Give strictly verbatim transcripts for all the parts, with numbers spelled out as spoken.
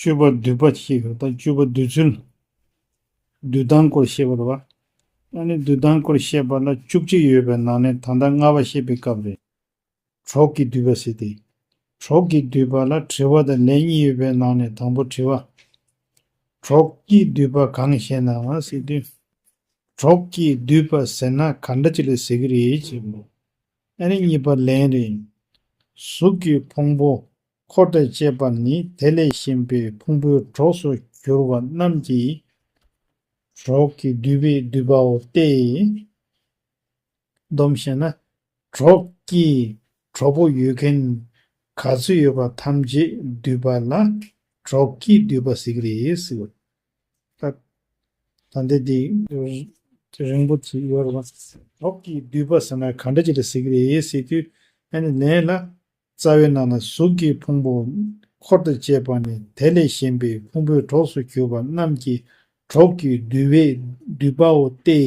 བཅུ་པ་བསྡུས་པ་ཞིག་ཡོད། ད་བཅུ་པ་བསྡུས་ཚུལ། བསྡུས་སྟངས་སྐོར་བཤད་པ་རེད་བ། ཨ་ནི་བསྡུས་སྟངས་སྐོར་བཤད་པ་ལ་བཅུ་གཅིག་ཡོད་པའི་ནང་ནས་ད་ལྟ་ལྔ་པ་བཤད་པའི་སྐབས་རེད། གྲོགས་ཀྱིས་བསྡུས་པ་ཟེར་ཏེ། གྲོགས་ཀྱིས་བསྡུས་པ་ལ་དྲི་བ་དང་ལན་གཉིས་ཡོད་པའི་ནང་ནས་དང་པོ་དྲི་བ། གྲོགས་ཀྱིས་བསྡུས་པ་གང་ཞེ་ན་ཟེར་དུས། གྲོགས་ཀྱིས་བསྡུས་པ་ཟེར་ན་ག་འདྲ་ཅིག་ལ་ཟེར་གྱི་རེད་ཅེས་པ། ཨ་ནི་གཉིས་པ་ལན་རེད། གཟུགས་ཀྱི་ཕུང་པོ་འཁོར་དང་བཅས་པ་ནི་དེ་ལས་གཞན་པའི་ཕུང་པོའི་གྲོགས་སུ་གྱུར་པ་རྣམས་ཀྱིས་གྲོགས་ཀྱིས་བསྡུས་པའི་བསྡུས་པའོ་སྟེ། སྡོམ་བཞག་ན། གྲོགས་ཀྱིས་གྲོགས་པོ་ཡོད་མཁན་ག་ཚོད་ཡོད་པ་ཐམས་ཅད་བསྡུས་པ་ལ་གྲོགས་ཀྱིས་བསྡུས་པ་ཟེར་གྱི་རེད་ཟེར་བ། ད་ད་ལྟ་འདི་རིང་པོ་ཅིག་ཡོད་རེད་བ། གྲོགས་ཀྱིས་བསྡུས་པ་ཟེར་ན་ག་འདྲ་ཅིག་ལ་ཟེར་གྱི་རེད་ཟེར་དུས། ཨ་ནི་ལན་ལ། རྩ་བའི་ནང་ན་གཟུགས་ཀྱི་ཕུང་པོ་འཁོར་དང་བཅས་པ་ནི་དེ་ལས་གཞན་པའི་ཕུང་པོའི་གྲོགས་སུ་གྱུར་པ་རྣམས་ཀྱིས་གྲོགས་ཀྱིས་བསྡུས་པའི་བསྡུས་པའོ་སྟེ།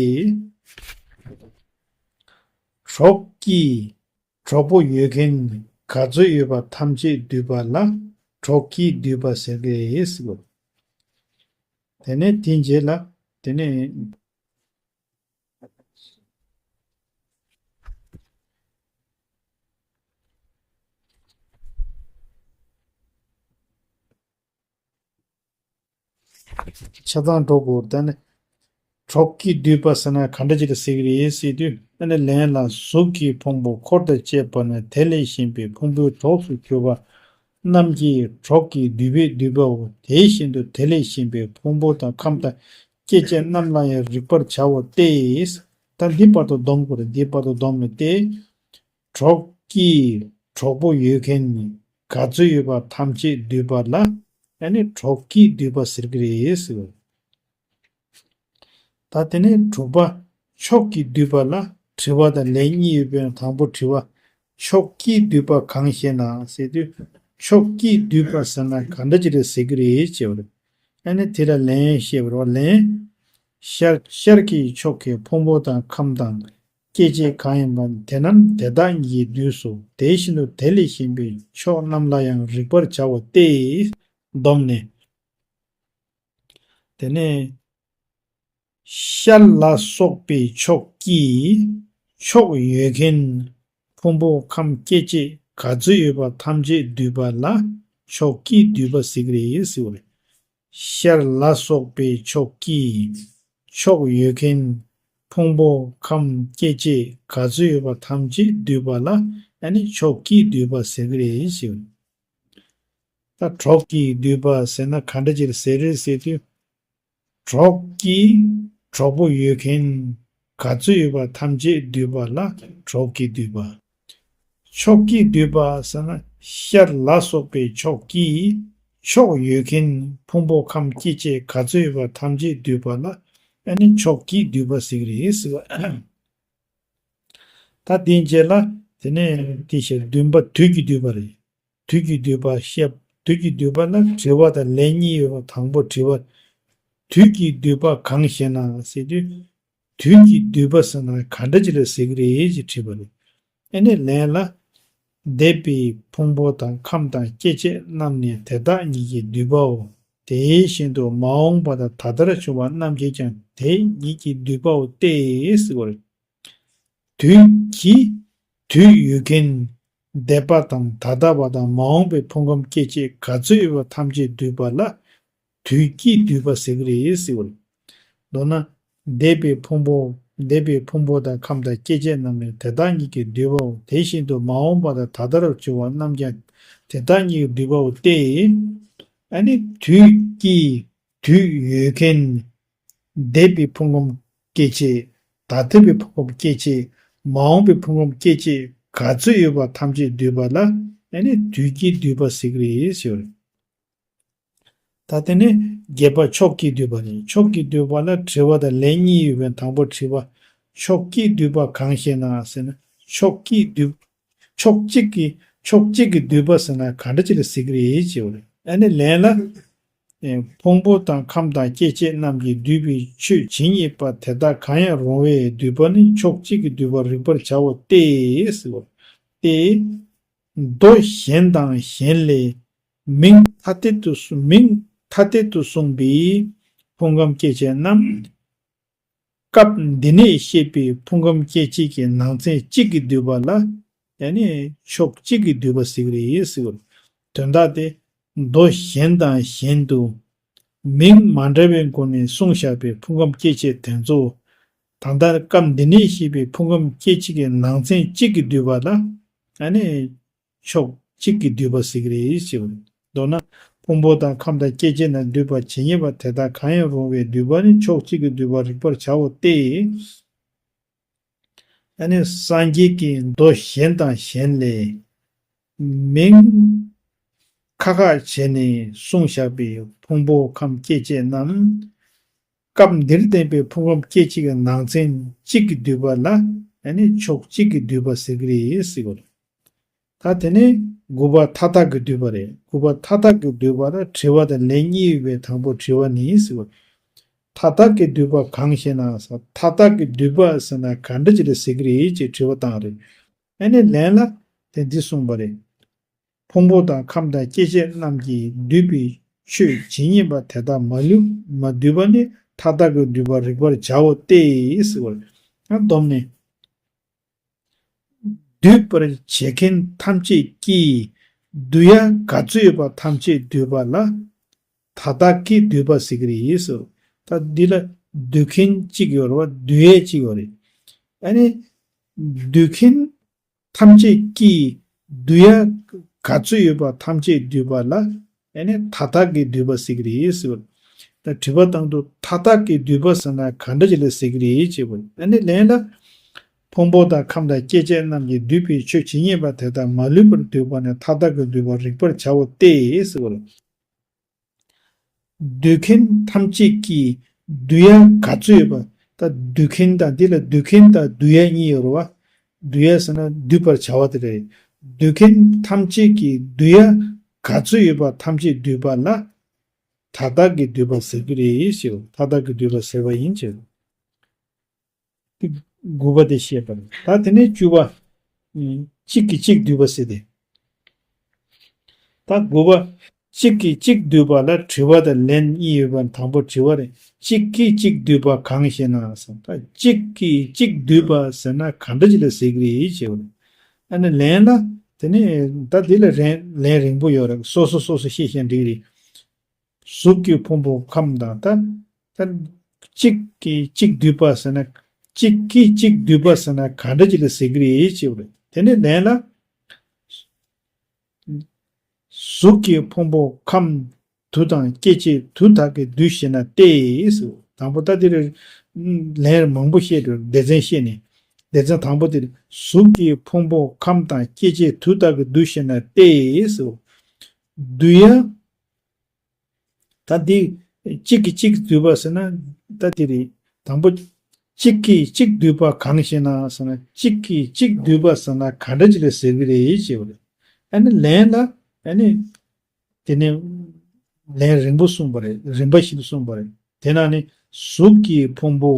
གྲོགས་ཀྱིས་གྲོགས་པོ་ཡོད་མཁན་ག་ཚོད་ཡོད་པ་ཐམས་ཅད་བསྡུས་པ་ལ་གྲོགས་ཀྱིས་བསྡུས་པ་ཟེར་གྱི་རེད་ཟེར་བ། དེ་ནས་དེའི་རྗེས་ལ་དེ་ནས། ཆ་ཚང་སྒྲོག་དགོས། ད་ནི་གྲོགས་ཀྱིས་བསྡུས་པ་ཟེར་ན་ག་འདྲ་ཅིག་ལ་ཟེར་གྱི་རེད་ཟེར་དུས། ཨ་ནི་ལན་ལ་གཟུགས་ཀྱི་ཕུང་པོ་འཁོར་དང་བཅས་པ་ནི་དེ་ལས་གཞན་པའི་ཕུང་པོའི་གྲོགས་སུ་གྱུར་པ་རྣམས་ཀྱིས་གྲོགས་ཀྱིས་བསྡུས་པའི་བསྡུས་པའོ། དེ་བཞིན་དུ་དེ་ལས་གཞན་པའི་ཕུང་པོ་དང་ཁམས་དང་སྐྱེ་མཆེད་རྣམས་ལ་ཡང་རིག་པར་བྱའོ་སྟེ། ད་འདི་བར་དུ་སྡོམ་དགོས་རེད། འདི་བར་དུ་སྡོམ་ནས་ཏེ། གྲོགས་ཀྱིས་གྲོགས་པོ་ཡོད་མཁན་ག་ཚོད་ཡོད་པ་ཐམས་ཅད་བསྡུས་པ་ལ་ཨ་ནི་གྲོགས་ཀྱིས་བསྡུས་པ་ཟེར་གྱི་རེད་ཟེར། ད་དེ་ནས་དྲུག་པ། ཕྱོགས་ཀྱིས་བསྡུས་པ་ལ་དྲི་བ་དང་ལན་གཉིས་ཡོད་པའི་དང་པོ་དྲི་བ། ཕྱོགས་ཀྱིས་བསྡུས་པ་གང་ཞེ་ན་ཟེར་དུས། ཕྱོགས་ཀྱིས་བསྡུས་པ་ཟེར་ན་ག་འདྲ་ཅིག་རེད་ཟེར་གྱི་རེད་ཅེས་པ་རེད། ཨ་ནི་དེ་ལ་ལན་བཤད་པ་རེད་བ། ལན། ཤར་ཤར་གྱི་ཕྱོགས་ཀྱི་ཕུང་པོ་དང་ཁམས་དང་སྐྱེ་མཆེད་གང་ཡིན་པ་དེ་རྣམས་དེ་དག་ཉིད་ཀྱིས་བསྡུས་སོ། དེ་བཞིན་དུ་དེ་ལས་གཞན་པའི་ཕྱོགས་རྣམས་ལ་ཡང་རིག་པར་བྱའོ་སྟེ། སྡོམ་ནས། དེ་ནས་ཤར་ལ་སོགས་པའི་ཕྱོགས་ཀྱིས་ཕྱོགས་ཡོད་མཁན་ཕུང་པོ་ཁམས་སྐྱེ་མཆེད་ག་ཚོད་ཡོད་པ་ཐམས་ཅད་བསྡུས་པ་ལ་ཕྱོགས་ཀྱིས་བསྡུས་པ་ཟེར་གྱི་རེད་ཟེར་བ་རེད། ཤར་ལ་སོགས་པའི་ཕྱོགས་ཀྱིས་ཕྱོགས་ཡོད་མཁན་ཕུང་པོ་ཁམས་སྐྱེ་མཆེད་ག་ཚོད་ཡོད་པ་ཐམས་ཅད་བསྡུས་པ་ལ་ཨ་ནི་ཕྱོགས་ཀྱིས་བསྡུས་པ་ཟེར་གྱི་རེད་ཞེས། ད་གྲོགས་ཀྱིས་བསྡུས་པ་ཟེར་ན་ག་འདྲ་ཅིག་ཟེར་རེད་ཟེར་དུས། གྲོགས་ཀྱིས་གྲོགས་པོ་ཡོད་མཁན་ག་ཚོད་ཡོད་པ་ཐམས་ཅད་བསྡུས་པ་ལ་གྲོགས་ཀྱིས་བསྡུས་པ། ཕྱོགས་ཀྱིས་བསྡུས་པ་ཟེར་ན་ཤར་ལ་སོགས་པའི་ཕྱོགས་ཀྱིས་ཕྱོགས་ཡོད་མཁན་ཕུང་པོ་ཁམས་སྐྱེ་མཆེད་ག་ཚོད་ཡོད་པ་ཐམས་ཅད་བསྡུས་པ་ལ་ཨ་ནི་ཕྱོགས་ཀྱིས་བསྡུས་པ་ཟེར་གྱི་རེད་ཟེར་བ། ད་དེའི་རྗེས་ལ་དེ་ནས་དེ་བཞིན་བདུན་པ་དུས་ཀྱིས་བསྡུས་པ་རེད། དུས་ཀྱིས་བསྡུས་པ་བཤད། དུས་ཀྱིས་བསྡུས་པ་ལ་དྲི་བ་དང་ལན་གཉིས་ཡོད་པ། དང་པོ་དྲི་བ། དུས་ཀྱིས་བསྡུས་པ་གང་ཞེ་ན་ཟེར་དུས། དུས་ཀྱིས་བསྡུས་པ་ཟེར་ན་ག་འདྲ་ཅིག་ལ་ཟེར་གྱི་རེད་ཅེས་དྲིས་པ་རེད། ཨ་ནི་ལན་ལ། འདས་པའི་ཕུང་པོ་དང་ཁམས་དང་སྐྱེ་མཆེད་རྣམས་ནི་དེ་དག་ཉིད་ཀྱིས་བསྡུས་པའོ། དེ་བཞིན་དུ་མ་འོངས་པ་དང་ད་ལྟར་བྱུང་བ་རྣམས་ཀྱིས་ཀྱང་དེ་ཉིད་ཀྱིས་བསྡུས་པའོ་སྟེ་ཟེར་བ་རེད། དུས་ཀྱིས་དུས་ཡོད་མཁན་འདས་པ་དང་ད་ལྟ་བ་དང་མ་འོངས་པའི་ཕུང་ཁམས་སྐྱེ་མཆེད་ག་ཚོད་ཡོད་པ་ཐམས་ཅད་བསྡུས་པ་ལ་དུས་ཀྱིས་བསྡུས་པ་ཟེར་གྱི་རེད་ཟེར་བ་རེད། མདོར་ན། འདས་པའི་ཕུང་པོ། འདས་པའི་ཕུང་པོ་དང་ཁམས་དང་སྐྱེ་མཆེད་རྣམས་ནི་དེ་དག་ཉིད་ཀྱིས་བསྡུས་པའོ། དེ་བཞིན་དུ་མ་འོངས་པ་དང་ད་ལྟར་བྱུང་བ་རྣམས་ཀྱང་དེ་དག་ཉིད་ཀྱིས་བསྡུས་པའོ་སྟེ། ཨ་ནི་དུས་ཀྱིས་དུས་ཡོད་མཁན། འདས་པའི་ཕུང་ཁམས་སྐྱེ་མཆེད། ད་ལྟ་བའི་ཕུང་ཁམས་སྐྱེ་མཆེད། མ་འོངས་པའི་ཕུང་ཁམས་སྐྱེ་མཆེད་ག་ཚོད་ཡོད་པ་ཐམས་ཅད་བསྡུས་པ་ལ་ཨ་ནི་དུས་ཀྱིས་བསྡུས་པ་ཟེར་གྱི་རེད་ཟེར་བ་རེད། ད་དེ་ནས་བརྒྱད་པ་ཕྱོགས་ཀྱིས་བསྡུས་པ་རེད། ཕྱོགས་ཀྱིས་བསྡུས་པ་ལ་དྲི་བ་དང་ལན་གཉིས་ཡོད་པའི་དང་པོ་དྲི་བ། ཕྱོགས་ཀྱིས་བསྡུས་པ་གང་ཞེ་ན་ཟེར་ན་ཕྱོགས་ཀྱིས་བསྡུས། ཕྱོགས་གཅིག་གིས་ཕྱོགས་གཅིག་གིས་བསྡུས་པ་ཟེར་ན་ག་འདྲ་ཅིག་ལ་ཟེར་གྱི་རེད་ཅེས་པ་རེད། ཨ་ནི་ལན་ལ། ཨེ། ཕུང་པོ་དང་ཁམས་དང་སྐྱེ་མཆེད་རྣམས་ཀྱིས་བསྡུས་པའི་ཆོས་ཇི་སྙེད་པ་དེ་དག་གང་ཡང་རུང་བས་བསྡུས་པ་ནི་ཕྱོགས་གཅིག་གིས་བསྡུས་པར་རིག་པར་བྱའོ་སྟེ་ཟེར་བ་སྟེ། མདོ་གཞན་དང་གཞན་ལས་ མིང་ཐ་དད་དུ་གསུངས། མིང་ཐ་དད་དུ་གསུངས་པའི་ཕུང་ཁམས་སྐྱེ་མཆེད་རྣམས། སྐབས་འདི་ནས་བཤད་པའི་ཕུང་ཁམས་སྐྱེ་མཆེད་ཀྱི་ནང་ཚན་གཅིག་གིས་བསྡུས་པ་ལ། ཡང་ན་ཕྱོགས་གཅིག་གིས་བསྡུས་པ་ཟེར་གྱི་རེད་ཟེར་བ། དོན་དག་དེ། མདོ་གཞན་དང་གཞན་དུ་མིང་མ་འདྲ་བའི་སྒོ་ནས་གསུངས་བཞག་པའི་ཕུང་ཁམས་སྐྱེ་མཆེད་དེ་ཚོ། ད་ལྟ་སྐབས་འདི་ནས་བཤད་པའི་ཕུང་ཁམས་སྐྱེ་མཆེད་ཀྱི་ནང་ཚན་གཅིག་གིས་བསྡུས་པ་ལ། ཡང་ན་ཕྱོགས་གཅིག་གིས་བསྡུས་པ་ཟེར་གྱི་རེད་ཅེས་པ་རེད། མདོར་ན། ཕུང་པོ་དང་ཁམས་དང་སྐྱེ་མཆེད་རྣམས་བསྡུས་པ་ཇི་སྙེད་པ་དེ་དག་གང་ཡང་རུང་བའི་བསྡུས་པ་ནི་ཕྱོགས་གཅིག་གིས་བསྡུས་པར་རིག་པར་བྱའོ་སྟེ། ཨ་ནི་སངས་རྒྱས་ཀྱིས་མདོ་གཞན་དང་གཞན་ལས་མིང་ཁ་ཁ་བྱས་ནས་གསུངས་བཞག་པའི་ཕུང་པོ་ཁམས་སྐྱེ་མཆེད་རྣམས། སྐབས་འདིར་བསྟན་པའི་ཕུང་ཁམས་སྐྱེ་མཆེད་ཀྱི་ནང་ཚན་གཅིག་གིས་བསྡུས་པ་ལ། ཨ་ནི་ཕྱོགས་གཅིག་གིས་བསྡུས་པ་ཟེར་གྱི་རེད་ཟེར་གྱི་རེད། ད་དེ་ནས་དགུ་པ་མཐའ་དག་གིས་བསྡུས་པ་རེད། དགུ་པ་མཐའ་དག་གིས་བསྡུས་པ་ལ་དྲི་བ་དང་ལན་གཉིས་ཡོད་པའི་དང་པོ་དྲི་བ་ནི་ཟེར་བ། མཐའ་དག་གིས་བསྡུས་པ་གང་ཞེ་ན་ཟེར། མཐའ་དག་གིས་བསྡུས་པ་ཟེར་ན་ག་འདྲ་ཅིག་ལ་ཟེར་གྱི་རེད་ཅེས་དྲི་བ་བཏང་རེད། ཨ་ནི་ལན་ལ་དེ་འདི་གསུངས་པ་རེད། ཕུང་པོ་དང་ཁམས་དང་སྐྱེ་མཆེད་རྣམས་ཀྱིས་བསྡུས་པའི་ཆོས་ཇི་སྙེད་པ་དེ་དག་མ་ལུས་མ་བསྡུས་པ་ནི་མཐའ་དག་གིས་བསྡུས་པར་རིག་པར་བྱའོ་སྟེ་ཟེར་བ་རེད། ཨ་བསྡོམས་ནས། བསྡུས་པར་བྱེད་མཁན་ཐམས་ཅད་ཀྱིས་བསྡུ་ཡ་ག་ཚོད་ཡོད་པ་ཐམས་ཅད་བསྡུས་པ་ལ་མཐའ་དག་གིས་བསྡུས་པ་ཟེར་གྱི་རེད་ཟེར། ད་འདི་ལ་བསྡུ་མཁན་གཅིག་ཡོད་རེད་བ། བསྡུ་ཡས་གཅིག་ཡོད་རེད། ཨ་ནི་བསྡུ་མཁན་ཐམས་ཅད་ཀྱིས་བསྡུ་ཡ་ག་ཚོད་ཡོད་པ་ཐམས་ཅད་བསྡུས་པ་ལ། ཨ་ནི་མཐའ་དག་གིས་བསྡུས་པ་ཟེར་གྱི་རེད་ཟེར་བ། ད་དྲི་བ་བཏང་དུས་མཐའ་དག་གིས་བསྡུས་པ་ཟེར་ན་ག་འདྲ་ཅིག་ལ་ཟེར་གྱི་རེད་ཅེས་པ། ཨ་ནི་ལན་ལ། ཕུང་པོ་དང་ཁམས་དང་སྐྱེ་མཆེད་རྣམས་ཀྱིས་བསྡུས་པའི་ཆོས་ཇི་སྙེད་པ་དེ་དག་མ་ལུས་པར་བསྡུས་པ་ནི་མཐའ་དག་གིས་བསྡུས་པར་རིག་པར་བྱའོ་སྟེ་ཟེར་བ་ལ། བསྡུ་མཁན་ཐམས་ཅད་ཀྱིས་བསྡུ་ཡ་ག་ཚོད་ཡོད་པ། ད་བསྡུ་མཁན་དང་འདི་ལ་བསྡུ་མཁན་དང་བསྡུ་ཡ་གཉིས་ཡོད་རེད་བ། བསྡུ་ཡ་ཟེར་ན་བསྡུ་བར་བྱ་བ་དེ་རེད། བསྡུ་མཁན་ཐམས་ཅད་ཀྱིས་བསྡུ་ཡ་ག་ཚོད་ཡོད་པ་ཐམས་ཅད་བསྡུས་པ་ལ་མཐའ་དག་གིས་བསྡུས་པ་ཟེར་གྱི་རེད་ཞེས། མཐའ་དག་གིས་བསྡུས་པ་ཟེར་བ་ཡིན་ཞེས། དགུ་པ་དེ་བཤད་པ་རེད། ད་དེ་ནས་བཅུ་པ། གཅིག་གིས་གཅིག་བསྡུས་པ་ཟེར་ཏེ། ད་དགུ་པ། གཅིག་གིས་གཅིག་བསྡུས་པ་ལ་དྲི་བ་དང་ལན་གཉིས་ཡོད་པ། དང་པོ་དྲི་བ་རེད། གཅིག་གིས་གཅིག་བསྡུས་པ་གང་ཞེ་ན་ཟེར། ད་གཅིག་གིས་གཅིག་བསྡུས་པ་ཟེར་ན་ག་འདྲ་ཅིག་ལ་ཟེར་གྱི་རེད་ཞེས་པ་རེད། ཨ་ནི་ལན་ལ། དེ་ནས་ད་འདི་ལ་ལན་ལན་རིང་པོ་ཡོད་རེད། སོ་སོ་སོ་སོ་བཤད་བཤད་འགྲིག་རེད། གཟུགས་ཀྱི་ཕུང་པོ་ཁམས་དང་། ད་ད་གཅིག་གིས་གཅིག་བསྡུས་པ་ཟེར་ན། གཅིག་གིས་གཅིག་བསྡུས་པ་ཟེར་ན་ག་འདྲ་ཅིག་ལ་ཟེར་གྱི་རེད་ཅེས་པ་རེད། དེ་ནས་ལན་ལ། གཟུགས་ཀྱི་ཕུང་པོ་ཁམས་དུ་དང་སྐྱེ་མཆེད་དུ་དག་གིས་བསྡུས་ཞེ་ན་སྟེ་ཟེར། དང་པོ་ད་འདིར་ལན་མང་པོ་བཤད་འགྲོ། སྡེ་ཚན་བཤད་ནས། སྡེ་ཚན་དང་པོ་འདིར་གཟུགས་ཀྱི་ཕུང་པོ་ཁམས་དང་སྐྱེ་མཆེད་དུ་དག་གིས་བསྡུས་ཞེ་ན་སྟེ་ཟེར། བསྡུ་ཡ། ད་འདི་གཅིག་གིས་གཅིག་བསྡུས་པ་ཟེར་ན། ད་འདི་རེད། དང་པོ། གཅིག་གིས་གཅིག་བསྡུས་པ་གང་ཞེ་ན་ཟེར་ན། གཅིག་གིས་གཅིག་བསྡུས་པ་ཟེར་ན་ག་འདྲ་ཅིག་ལ་ཟེར་གྱི་རེད་ཅེས་པ་རེད། ཨ་ནི་ལན་ལ། ཨ་ནི་དེ་ནས་ལན་རིང་པོ་གསུངས་པ་རེད། རིམ་པ་བཞིན་དུ་གསུངས་པ་རེད། དེ་ནང་ནས་གཟུགས་ཀྱི་ཕུང་པོ་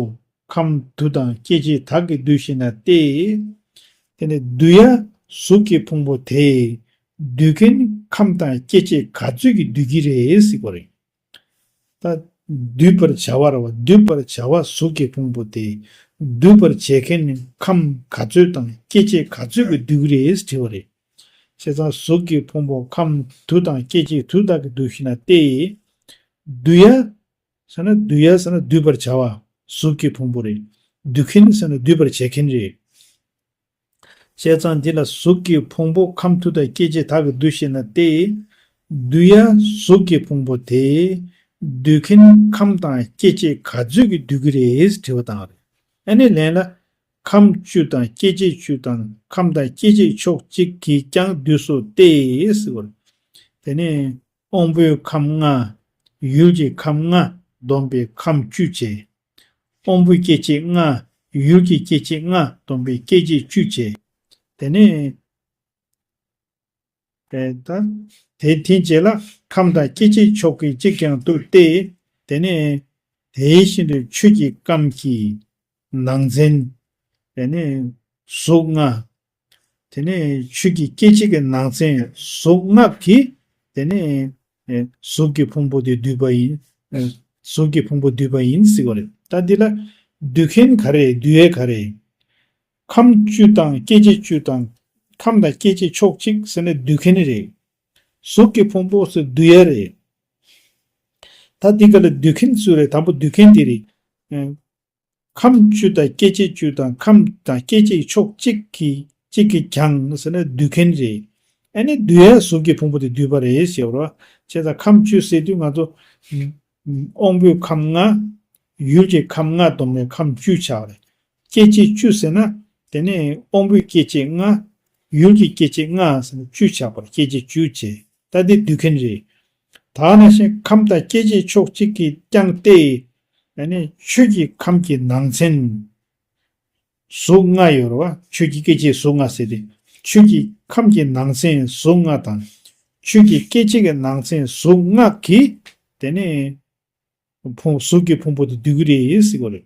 ཁམས་དུ་དང་སྐྱེ་མཆེད་དག་གིས་བསྡུས་ཞེ་ན་སྟེ། དེ་ནས་བསྡུ་ཡ་གཟུགས་ཀྱི་ཕུང་པོ་དེ། བསྡུ་མཁན་ཁམས་དང་སྐྱེ་མཆེད་ག་ཚོད་ཀྱིས་བསྡུ་གི་རེད་ཟེར་བ་རེད། ད་བསྡུ་བར་བྱ་བ་རེད་བ། བསྡུ་བར་བྱ་བ་གཟུགས་ཀྱི་ཕུང་པོ་དེ། བསྡུ་བར་བྱེད་མཁན་ནི་ཁམས་ག་ཚོད་དང་སྐྱེ་མཆེད་ག་ཚོད་ཀྱིས་བསྡུ་གི་རེད་དྲི་བ་རེད། བྱས་ཙང་གཟུགས་ཀྱི་ཕུང་པོ་ཁམས་དུ་དང་སྐྱེ་མཆེད་དུ་དག་གིས་བསྡུས་ཞེ་ན་སྟེ། བསྡུ་ཡ་ཟེར་ན། བསྡུ་ཡ་ཟེར་ན་བསྡུ་བར་བྱ་བ་གཟུགས་ཀྱི་ཕུང་པོ་རེད། བསྡུ་མཁན་ཟེར་ན་བསྡུ་བར་བྱེད་མཁན་རེད། བྱས་ཙང་འདི་ལ་གཟུགས་ཀྱི་ཕུང་པོ་ཁམས་དུ་དང་སྐྱེ་མཆེད་དག་གིས་བསྡུས་ཞེ་ན་སྟེ། བསྡུ་ཡ་གཟུགས་ཀྱི་ཕུང་པོ་དེ། བསྡུ་མཁན་ཁམས་དང་སྐྱེ་མཆེད་ག་ཚོད་ཀྱིས་བསྡུ་གི་རེད་དྲི་བ་བཏང་བ་རེད། ཨ་ནི་ལན་ལ། ཁམས་བཅུ་དང་སྐྱེ་མཆེད་བཅུ་དང་ཁམས་དང་སྐྱེ་མཆེད་ཕྱོགས་གཅིག་གིས་ཀྱང་བསྡུས་སོ་སྟེ་ཟེར་བ་རེད། དེ་ནས་དབང་པོའི་ཁམས་ལྔ། ཡུལ་གྱི་ཁམས་ལྔ་བསྡོམས་པས་ཁམས་བཅུ་བྱས། དབང་པོའི་སྐྱེ་མཆེད་ལྔ། ཡུལ་གྱི་སྐྱེ་མཆེད་ལྔ་བསྡོམས་པས་སྐྱེ་མཆེད་བཅུ་བྱས། དེ་ནས། དེ་ལྟར། དེ་དེའི་རྗེས་ལ་ཁམས་དང་སྐྱེ་མཆེད་ཕྱོགས་ཀྱིས་གཅིག་ཀྱང་བསྡུ་སྟེ། དེ་ནས་དེ་བཞིན་དུ་ཆོས་ཀྱི་ཁམས་ཀྱི་ནང་ཚན། དེ་ནས་གཟུགས་ལྔ། དེ་ནས་ཆོས་ཀྱི་སྐྱེ་མཆེད་ཀྱི་ནང་ཚན་གཟུགས་ལྔ་གིས་ དེ་ནས་ཨེ་གཟུགས་ཀྱི་ཕུང་པོ་དེ་བསྡུས་པ་ཡིན། ཨེ་གཟུགས་ཀྱི་ཕུང་པོ་བསྡུས་པ་ཡིན་ཟེར་བ་རེད། ད་འདི་ལ་བསྡུས་མཁན་ག་རེ་བསྡུ་ཡས་ག་རེ། ཁམས་བཅུ་དང་སྐྱེ་མཆེད་བཅུ་དང་། ཁམས་དང་སྐྱེ་མཆེད་ཕྱོགས་གཅིག་ཟེར་ནས་བསྡུས་མཁན་རེད། གཟུགས་ཀྱི་ཕུང་པོ་ཟེར་བསྡུ་ཡས་རེད། ད་འདི་ག་ལ་བསྡུས་མཁན་སུ་རེད། དང་པོ་བསྡུས་མཁན་དེ་རེད། ཨེ་ཁམས་བཅུ་དང་སྐྱེ་མཆེད་བཅུ་དང་ཁམས་དང་སྐྱེ་མཆེད་ཕྱོགས་གཅིག་གི་གཅིག་གིས་ཀྱང་ཟེར་ན་བསྡུས་མཁན་རེད། ཨ་ནི་བསྡུ་ཡས་གཟུགས་ཀྱི་ཕུང་པོ་དེ་བསྡུས་པ་རེད་ཟེར་བ་རེད། བྱས་ཙང་ཁམས་བཅུ་ཟེར་དུས་ང་ཚོ་དབང་པོའི་ཁམས་ལྔ། ཡུལ་གྱི་ཁམས་ལྔ་བསྡོམས་ནས་ཁམས་བཅུ་ཆགས་པ་རེད། སྐྱེ་མཆེད་བཅུ་ཟེར་ན་དེ་ནས་དབང་པོའི་སྐྱེ་མཆེད་ལྔ། ཡུལ་གྱི་སྐྱེ་མཆེད་ལྔ་ཟེར་ན་བཅུ་ཆགས་པ་རེད། སྐྱེ་མཆེད་བཅུ་བྱས། ད་འདི་བསྡུས་མཁན་རེད། ད་ནང་བཞིན་ཁམས་དང་སྐྱེ་མཆེད་ཕྱོགས་གཅིག་གིས་ཀྱང་སྟེ། ཨ་ནི་ཆོས་ཀྱི་ཁམས་ཀྱི་ནང་ཚན་གཟུགས་ལྔ་ཡོད་རེད་བ། ཆོས་ཀྱི་སྐྱེ་མཆེད་གཟུགས་ལྔ་ཟེར་ཏེ། ཆོས་ཀྱི་ཁམས་ཀྱི་ནང་ཚན་གཟུགས་ལྔ་དང་། ཆོས་ཀྱི་སྐྱེ་མཆེད་ཀྱི་ནང་ཚན་གཟུགས་ལྔ་གིས་དེ་ནས་ཕུང་གཟུགས་ཀྱི་ཕུང་པོ་དེ་བསྡུ་གི་རེད་ཟེར་བ་རེད།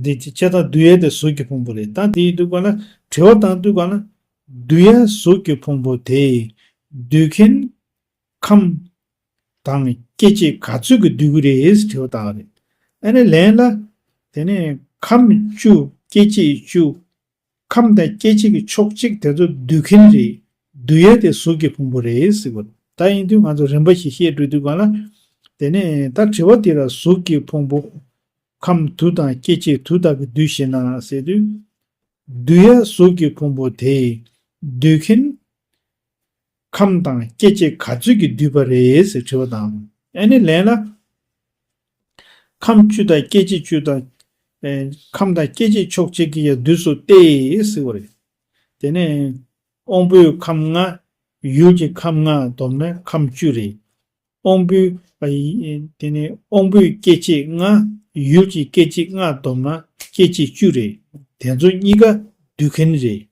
འདི་བྱས་ཙང་བསྡུ་ཡས་དེ་གཟུགས་ཀྱི་ཕུང་པོ་རེད། ད་དེ་ཡིན་དུས་ག་ལ་དྲི་བ་བཏང་དུས་ག་ལ་བསྡུ་ཡས་གཟུགས་ཀྱི་ཕུང་པོ་དེ་བསྡུ་མཁན་ཁམས་དང་སྐྱེ་མཆེད་ག་ཚོད་ཀྱིས་བསྡུ་གི་རེད་ཟེར་དྲི་བ་བཏང་བ་རེད། ཨ་ནི་ལན་ལ་དེ་ནས་ཁམས་བཅུ་སྐྱེ་མཆེད་བཅུ། ཁམས་དང་སྐྱེ་མཆེད་ཀྱི་ཕྱོགས་གཅིག་དེ་ཚོ་བསྡུ་མཁན་རེད། བསྡུ་ཡས་དེ་གཟུགས་ཀྱི་ཕུང་པོ་རེད་ཟེར་བ། ད་ཡིན་དུས་ང་ཚོ་རིམ་པ་ཞིག་བཤད་འགྲོ་དུས་ག་ལ། དེ་ནས་ད་དྲི་བ་དེ་ལ་གཟུགས་ཀྱི་ཕུང་པོ། ཁམས་དུ་དང་སྐྱེ་མཆེད་དུ་དག་གིས་བསྡུས་ཞེ་ན་ཟེར་དུས། བསྡུ་ཡས་གཟུགས་ཀྱི་ཕུང་པོ་དེ་བསྡུ་མཁན་ཁམས་དང་སྐྱེ་མཆེད་ག་ཚོད་ཀྱིས་བསྡུས་པ་རེད་ཟེར་དྲི་བ་དང་། ཨ་ནི་ལན་ལ། ཁམས་བཅུ་དང་སྐྱེ་མཆེད་བཅུ་དང་། ཨེ་ཁམས་དང་སྐྱེ་མཆེད་ཕྱོགས་གཅིག་གིས་ཡང་བསྡུས་སོ་སྟེ་ཟེར་བ་རེད། དེ་ནས་དབང་པོའི་ཁམས་ལྔ། ཡུལ་གྱི་ཁམས་ལྔ་བསྡོམས་ན་ཁམས་བཅུ་རེད། དབང་པོའི། ཨ་ཡི། དེ་ནས་དབང་པོའི་སྐྱེ་མཆེད་ལྔ། ཡུལ་གྱི་སྐྱེ་མཆེད་ལྔ་བསྡོམས་ན་སྐྱེ་མཆེད་བཅུ་རེད། དེ་ཚོ་གཉིས་ཀ་བསྡུ་མཁན་རེད།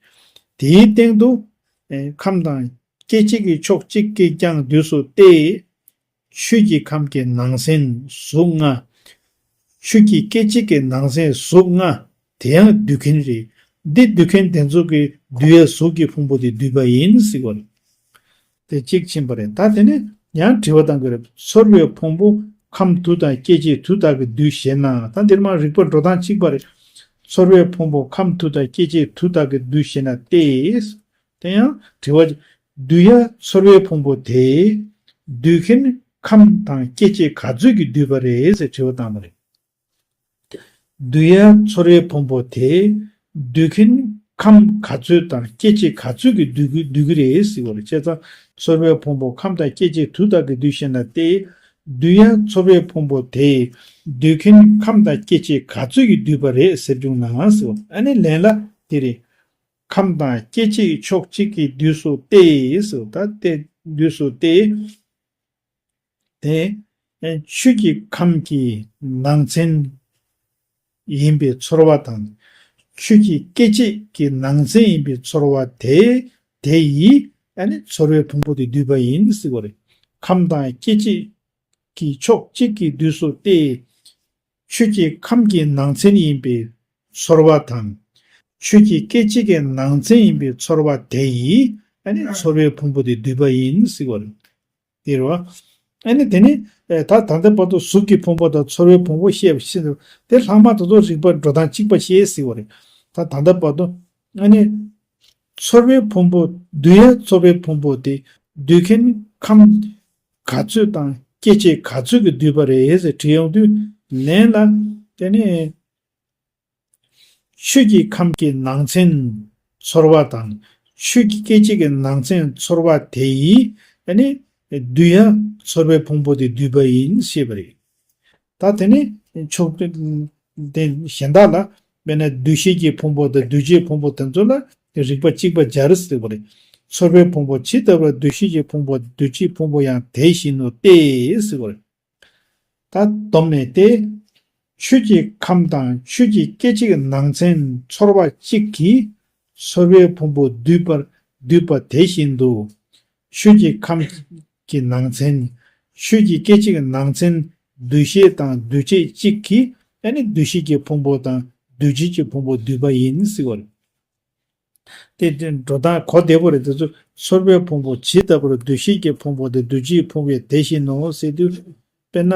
དེའི་སྟེང་དུ། ཨེ་ཁམས་དང་སྐྱེ་མཆེད་ཀྱི་ཕྱོགས་གཅིག་གིས་ཀྱང་བསྡུས་སོ་སྟེ། ཆོས་ཀྱི་ཁམས་ཀྱི་ནང་ཚན་གཟུགས་ལྔ། ཆོས་ཀྱི་སྐྱེ་མཆེད་ཀྱི་ནང་ཚན་གཟུགས་ལྔ། དེ་ཡང་བསྡུ་མཁན་རེད། འདི་བསྡུ་མཁན་དེ་ཚོ་གིས་བསྡུ་ཡས་གཟུགས་ཀྱི་ཕུང་པོ་དེ་བསྡུས་པ་ཡིན་ཟེར་བ་རེད། དེ་གཅིག་ཕྱིན་པ་རེད། ད་དེ་ནས་ཡང་དྲི་བ་བཏང་གི་རེད། ཚོར་བའི་ཕུང་པོ་ཁམས་དུ་དང་སྐྱེ་མཆེད་དུ་དག་གིས་བསྡུས་ཞེ་ན། ད་འདིར་མ་རིགས་པ་འགྲོ་སྟངས་གཅིག་པ་རེད། ཚོར་བའི་ཕུང་པོ་ཁམས་དུ་དང་སྐྱེ་མཆེད་དུ་དག་གིས་བསྡུས་ཞེ་ན་སྟེ། དེ་ཡང་དྲི་བ། བསྡུ་ཡས་ཚོར་བའི་ཕུང་པོ་དེ། བསྡུ་མཁན་ཁམས་དང་སྐྱེ་མཆེད་ག་ཚོད་ཀྱིས་བསྡུས་པ་རེད་ཟེར་དྲི་བ་བཏང་བ་རེད། བསྡུ་ཡས་ཚོར་བའི་ཕུང་པོ་དེ། བསྡུ་མཁན་ཁམས་ག་ཚོད་དང་སྐྱེ་མཆེད་ག་ཚོད་ཀྱིས་བསྡུ་གི་བསྡུ་གི་རེད་ཟེར་བ་རེད། བྱས་ཙང་ཚོར་བའི་ཕུང་པོ་ཁམས་དང་སྐྱེ་མཆེད་དུ་དག་གིས་བསྡུས་ཞེ་ན་སྟེ། བསྡུ་ཡས་ཚོར་བའི་ཕུང་པོ་དེ། བསྡུ་མཁན་ཁམས་དང་སྐྱེ་མཆེད་ག་ཚོད་ཀྱིས་བསྡུས་པ་རེད་ཟེར་བྱུང་ན་ཟེར་བ། ཨ་ནི་ལན་ལ་དེ་རེད། ཁམས་དང་སྐྱེ་མཆེད་ཕྱོགས་གཅིག་གིས་བསྡུས་སོ་སྟེ་ཟེར། ད་སྟེ་བསྡུས་སོ་སྟེ། དེ་ཆོས་ཀྱི་ཁམས་ཀྱི་ནང་ཚན་ཡིན་པའི་ཚོར་བ་དང་། ཆོས་ཀྱི་སྐྱེ་མཆེད་ཀྱི་ནང་ཚན་ཡིན་པའི་ཚོར་བ་དེ། དེ་ཡིས་ཨ་ནི་ཚོར་བའི་ཕུང་པོ་དེ་བསྡུས་པ་ཡིན་ཟེར་བ་རེད། ཁམས་དང་སྐྱེ་མཆེད་ཀྱི་ཕྱོགས་གཅིག་གིས་བསྡུས་སོ་སྟེ། ཆོས་ཀྱི་ཁམས་ཀྱི་ནང་ཚན་ཡིན་པའི་ཚོར་བ་དང་། ཆོས་ཀྱི་སྐྱེ་མཆེད་ཀྱི་ནང་ཚན་ཡིན་པའི་ཚོར་བ་དེ་ཡིས་ཨ་ནི་ཚོར་བའི་ཕུང་པོ་དེ་བསྡུས་པ་ཡིན་ཟེར་བ་རེད། དེ་རེད་བ། ཨ་ནི་དེ་ནི་ད་ད་ལྟ་བར་དུ་གཟུགས་ཀྱི་ཕུང་པོ་དང་ཚོར་བའི་ཕུང་པོ་བཤད་པ་ཤེས་ཟེར། དེ་ལྷག་མ་དེ་ཚོ་རིགས་པ་འགྲོ་སྟངས་གཅིག་པ་ཤེས་ཟེར་བ་རེད། ད་ད་ལྟ་བར་དུ་ཨ་ནི། ཚོར་བའི་ཕུང་པོ། བསྡུ་ཡས་ཚོར་བའི་ཕུང་པོ་དེ་བསྡུ་མཁན་ཁམས་ག་ཚོད་དང་སྐྱེ་མཆེད་ག་ཚོད་ཀྱིས་བསྡུས་པ་རེད་ཟེར་དྲིས་ཡོང་དུས། ལན་ལ་དེ་ནི་ཆོས་ཀྱི་ཁམས་ཀྱི་ནང་ཚན་ཚོར་བ་དང་། ཆོས་ཀྱི་སྐྱེ་མཆེད་ཀྱི་ནང་ཚན་ཚོར་བ་དེ་ཡིས་ཨ་ནི་བསྡུ་ཡས་ཚོར་བའི་ཕུང་པོ་དེ་བསྡུས་པ་ཡིན་ཞེས་པ་རེད། ད་དེ་ནི་ཕྱོགས་དེ་གཞན་དག་ལ། དཔེར་ན་འདུ་ཤེས་ཀྱི་ཕུང་པོ་དང་འདུ་བྱེད་ཕུང་པོ་དེ་ཚོ་ལ་རིགས་པ་གཅིག་པ་སྦྱར་ཟེར་བ་རེད། ཚོར་བའི་ཕུང་པོ་ཇི་ལྟ་བར་འདུ་ཤེས་ཀྱི་ཕུང་པོ་འདུ་བྱེད་ཕུང་པོ་ཡང་དེ་བཞིན་ནོ་སྟེ་ཟེར་བ་རེད། ད་བསྡོམས་ནས་ཏེ། ཆོས་ཀྱི་ཁམས་དང་ཆོས་ཀྱི་སྐྱེ་མཆེད་ཀྱི་ནང་ཚན་ཚོར་བ་གཅིག་གིས་ཚོར་བའི་ཕུང་པོ་བསྡུས་པར་བསྡུས་པ་དེ་བཞིན་དུ། ཆོས་ཀྱི་ཁམས་ཀྱི་ནང་ཚན། ཆོས་ཀྱི་སྐྱེ་མཆེད་ཀྱི་ནང་ཚན་འདུ་ཤེས་དང་འདུ་བྱེད་གཅིག་གིས་ཨ་ནི་འདུ་ཤེས་ཀྱི་ཕུང་པོ་དང་འདུ་བྱེད་ཀྱི་ཕུང་པོ་བསྡུས་པ་ཡིན་ཟེར་བ་རེད། དེ་དེ་འགྲོ་སྟངས་གོ་བདེ་པོ་རེད། དེ་ཚོ་ཚོར་བའི་ཕུང་པོ་ཇི་ལྟ་བུར་འདུ་ཤེས་ཀྱི་ཕུང་པོ་དེ་འདུ་བྱེད་ཕུང་པོ་ཡང་དེ་བཞིན་ནོ་ཟེར་དུས། དཔེར་ན།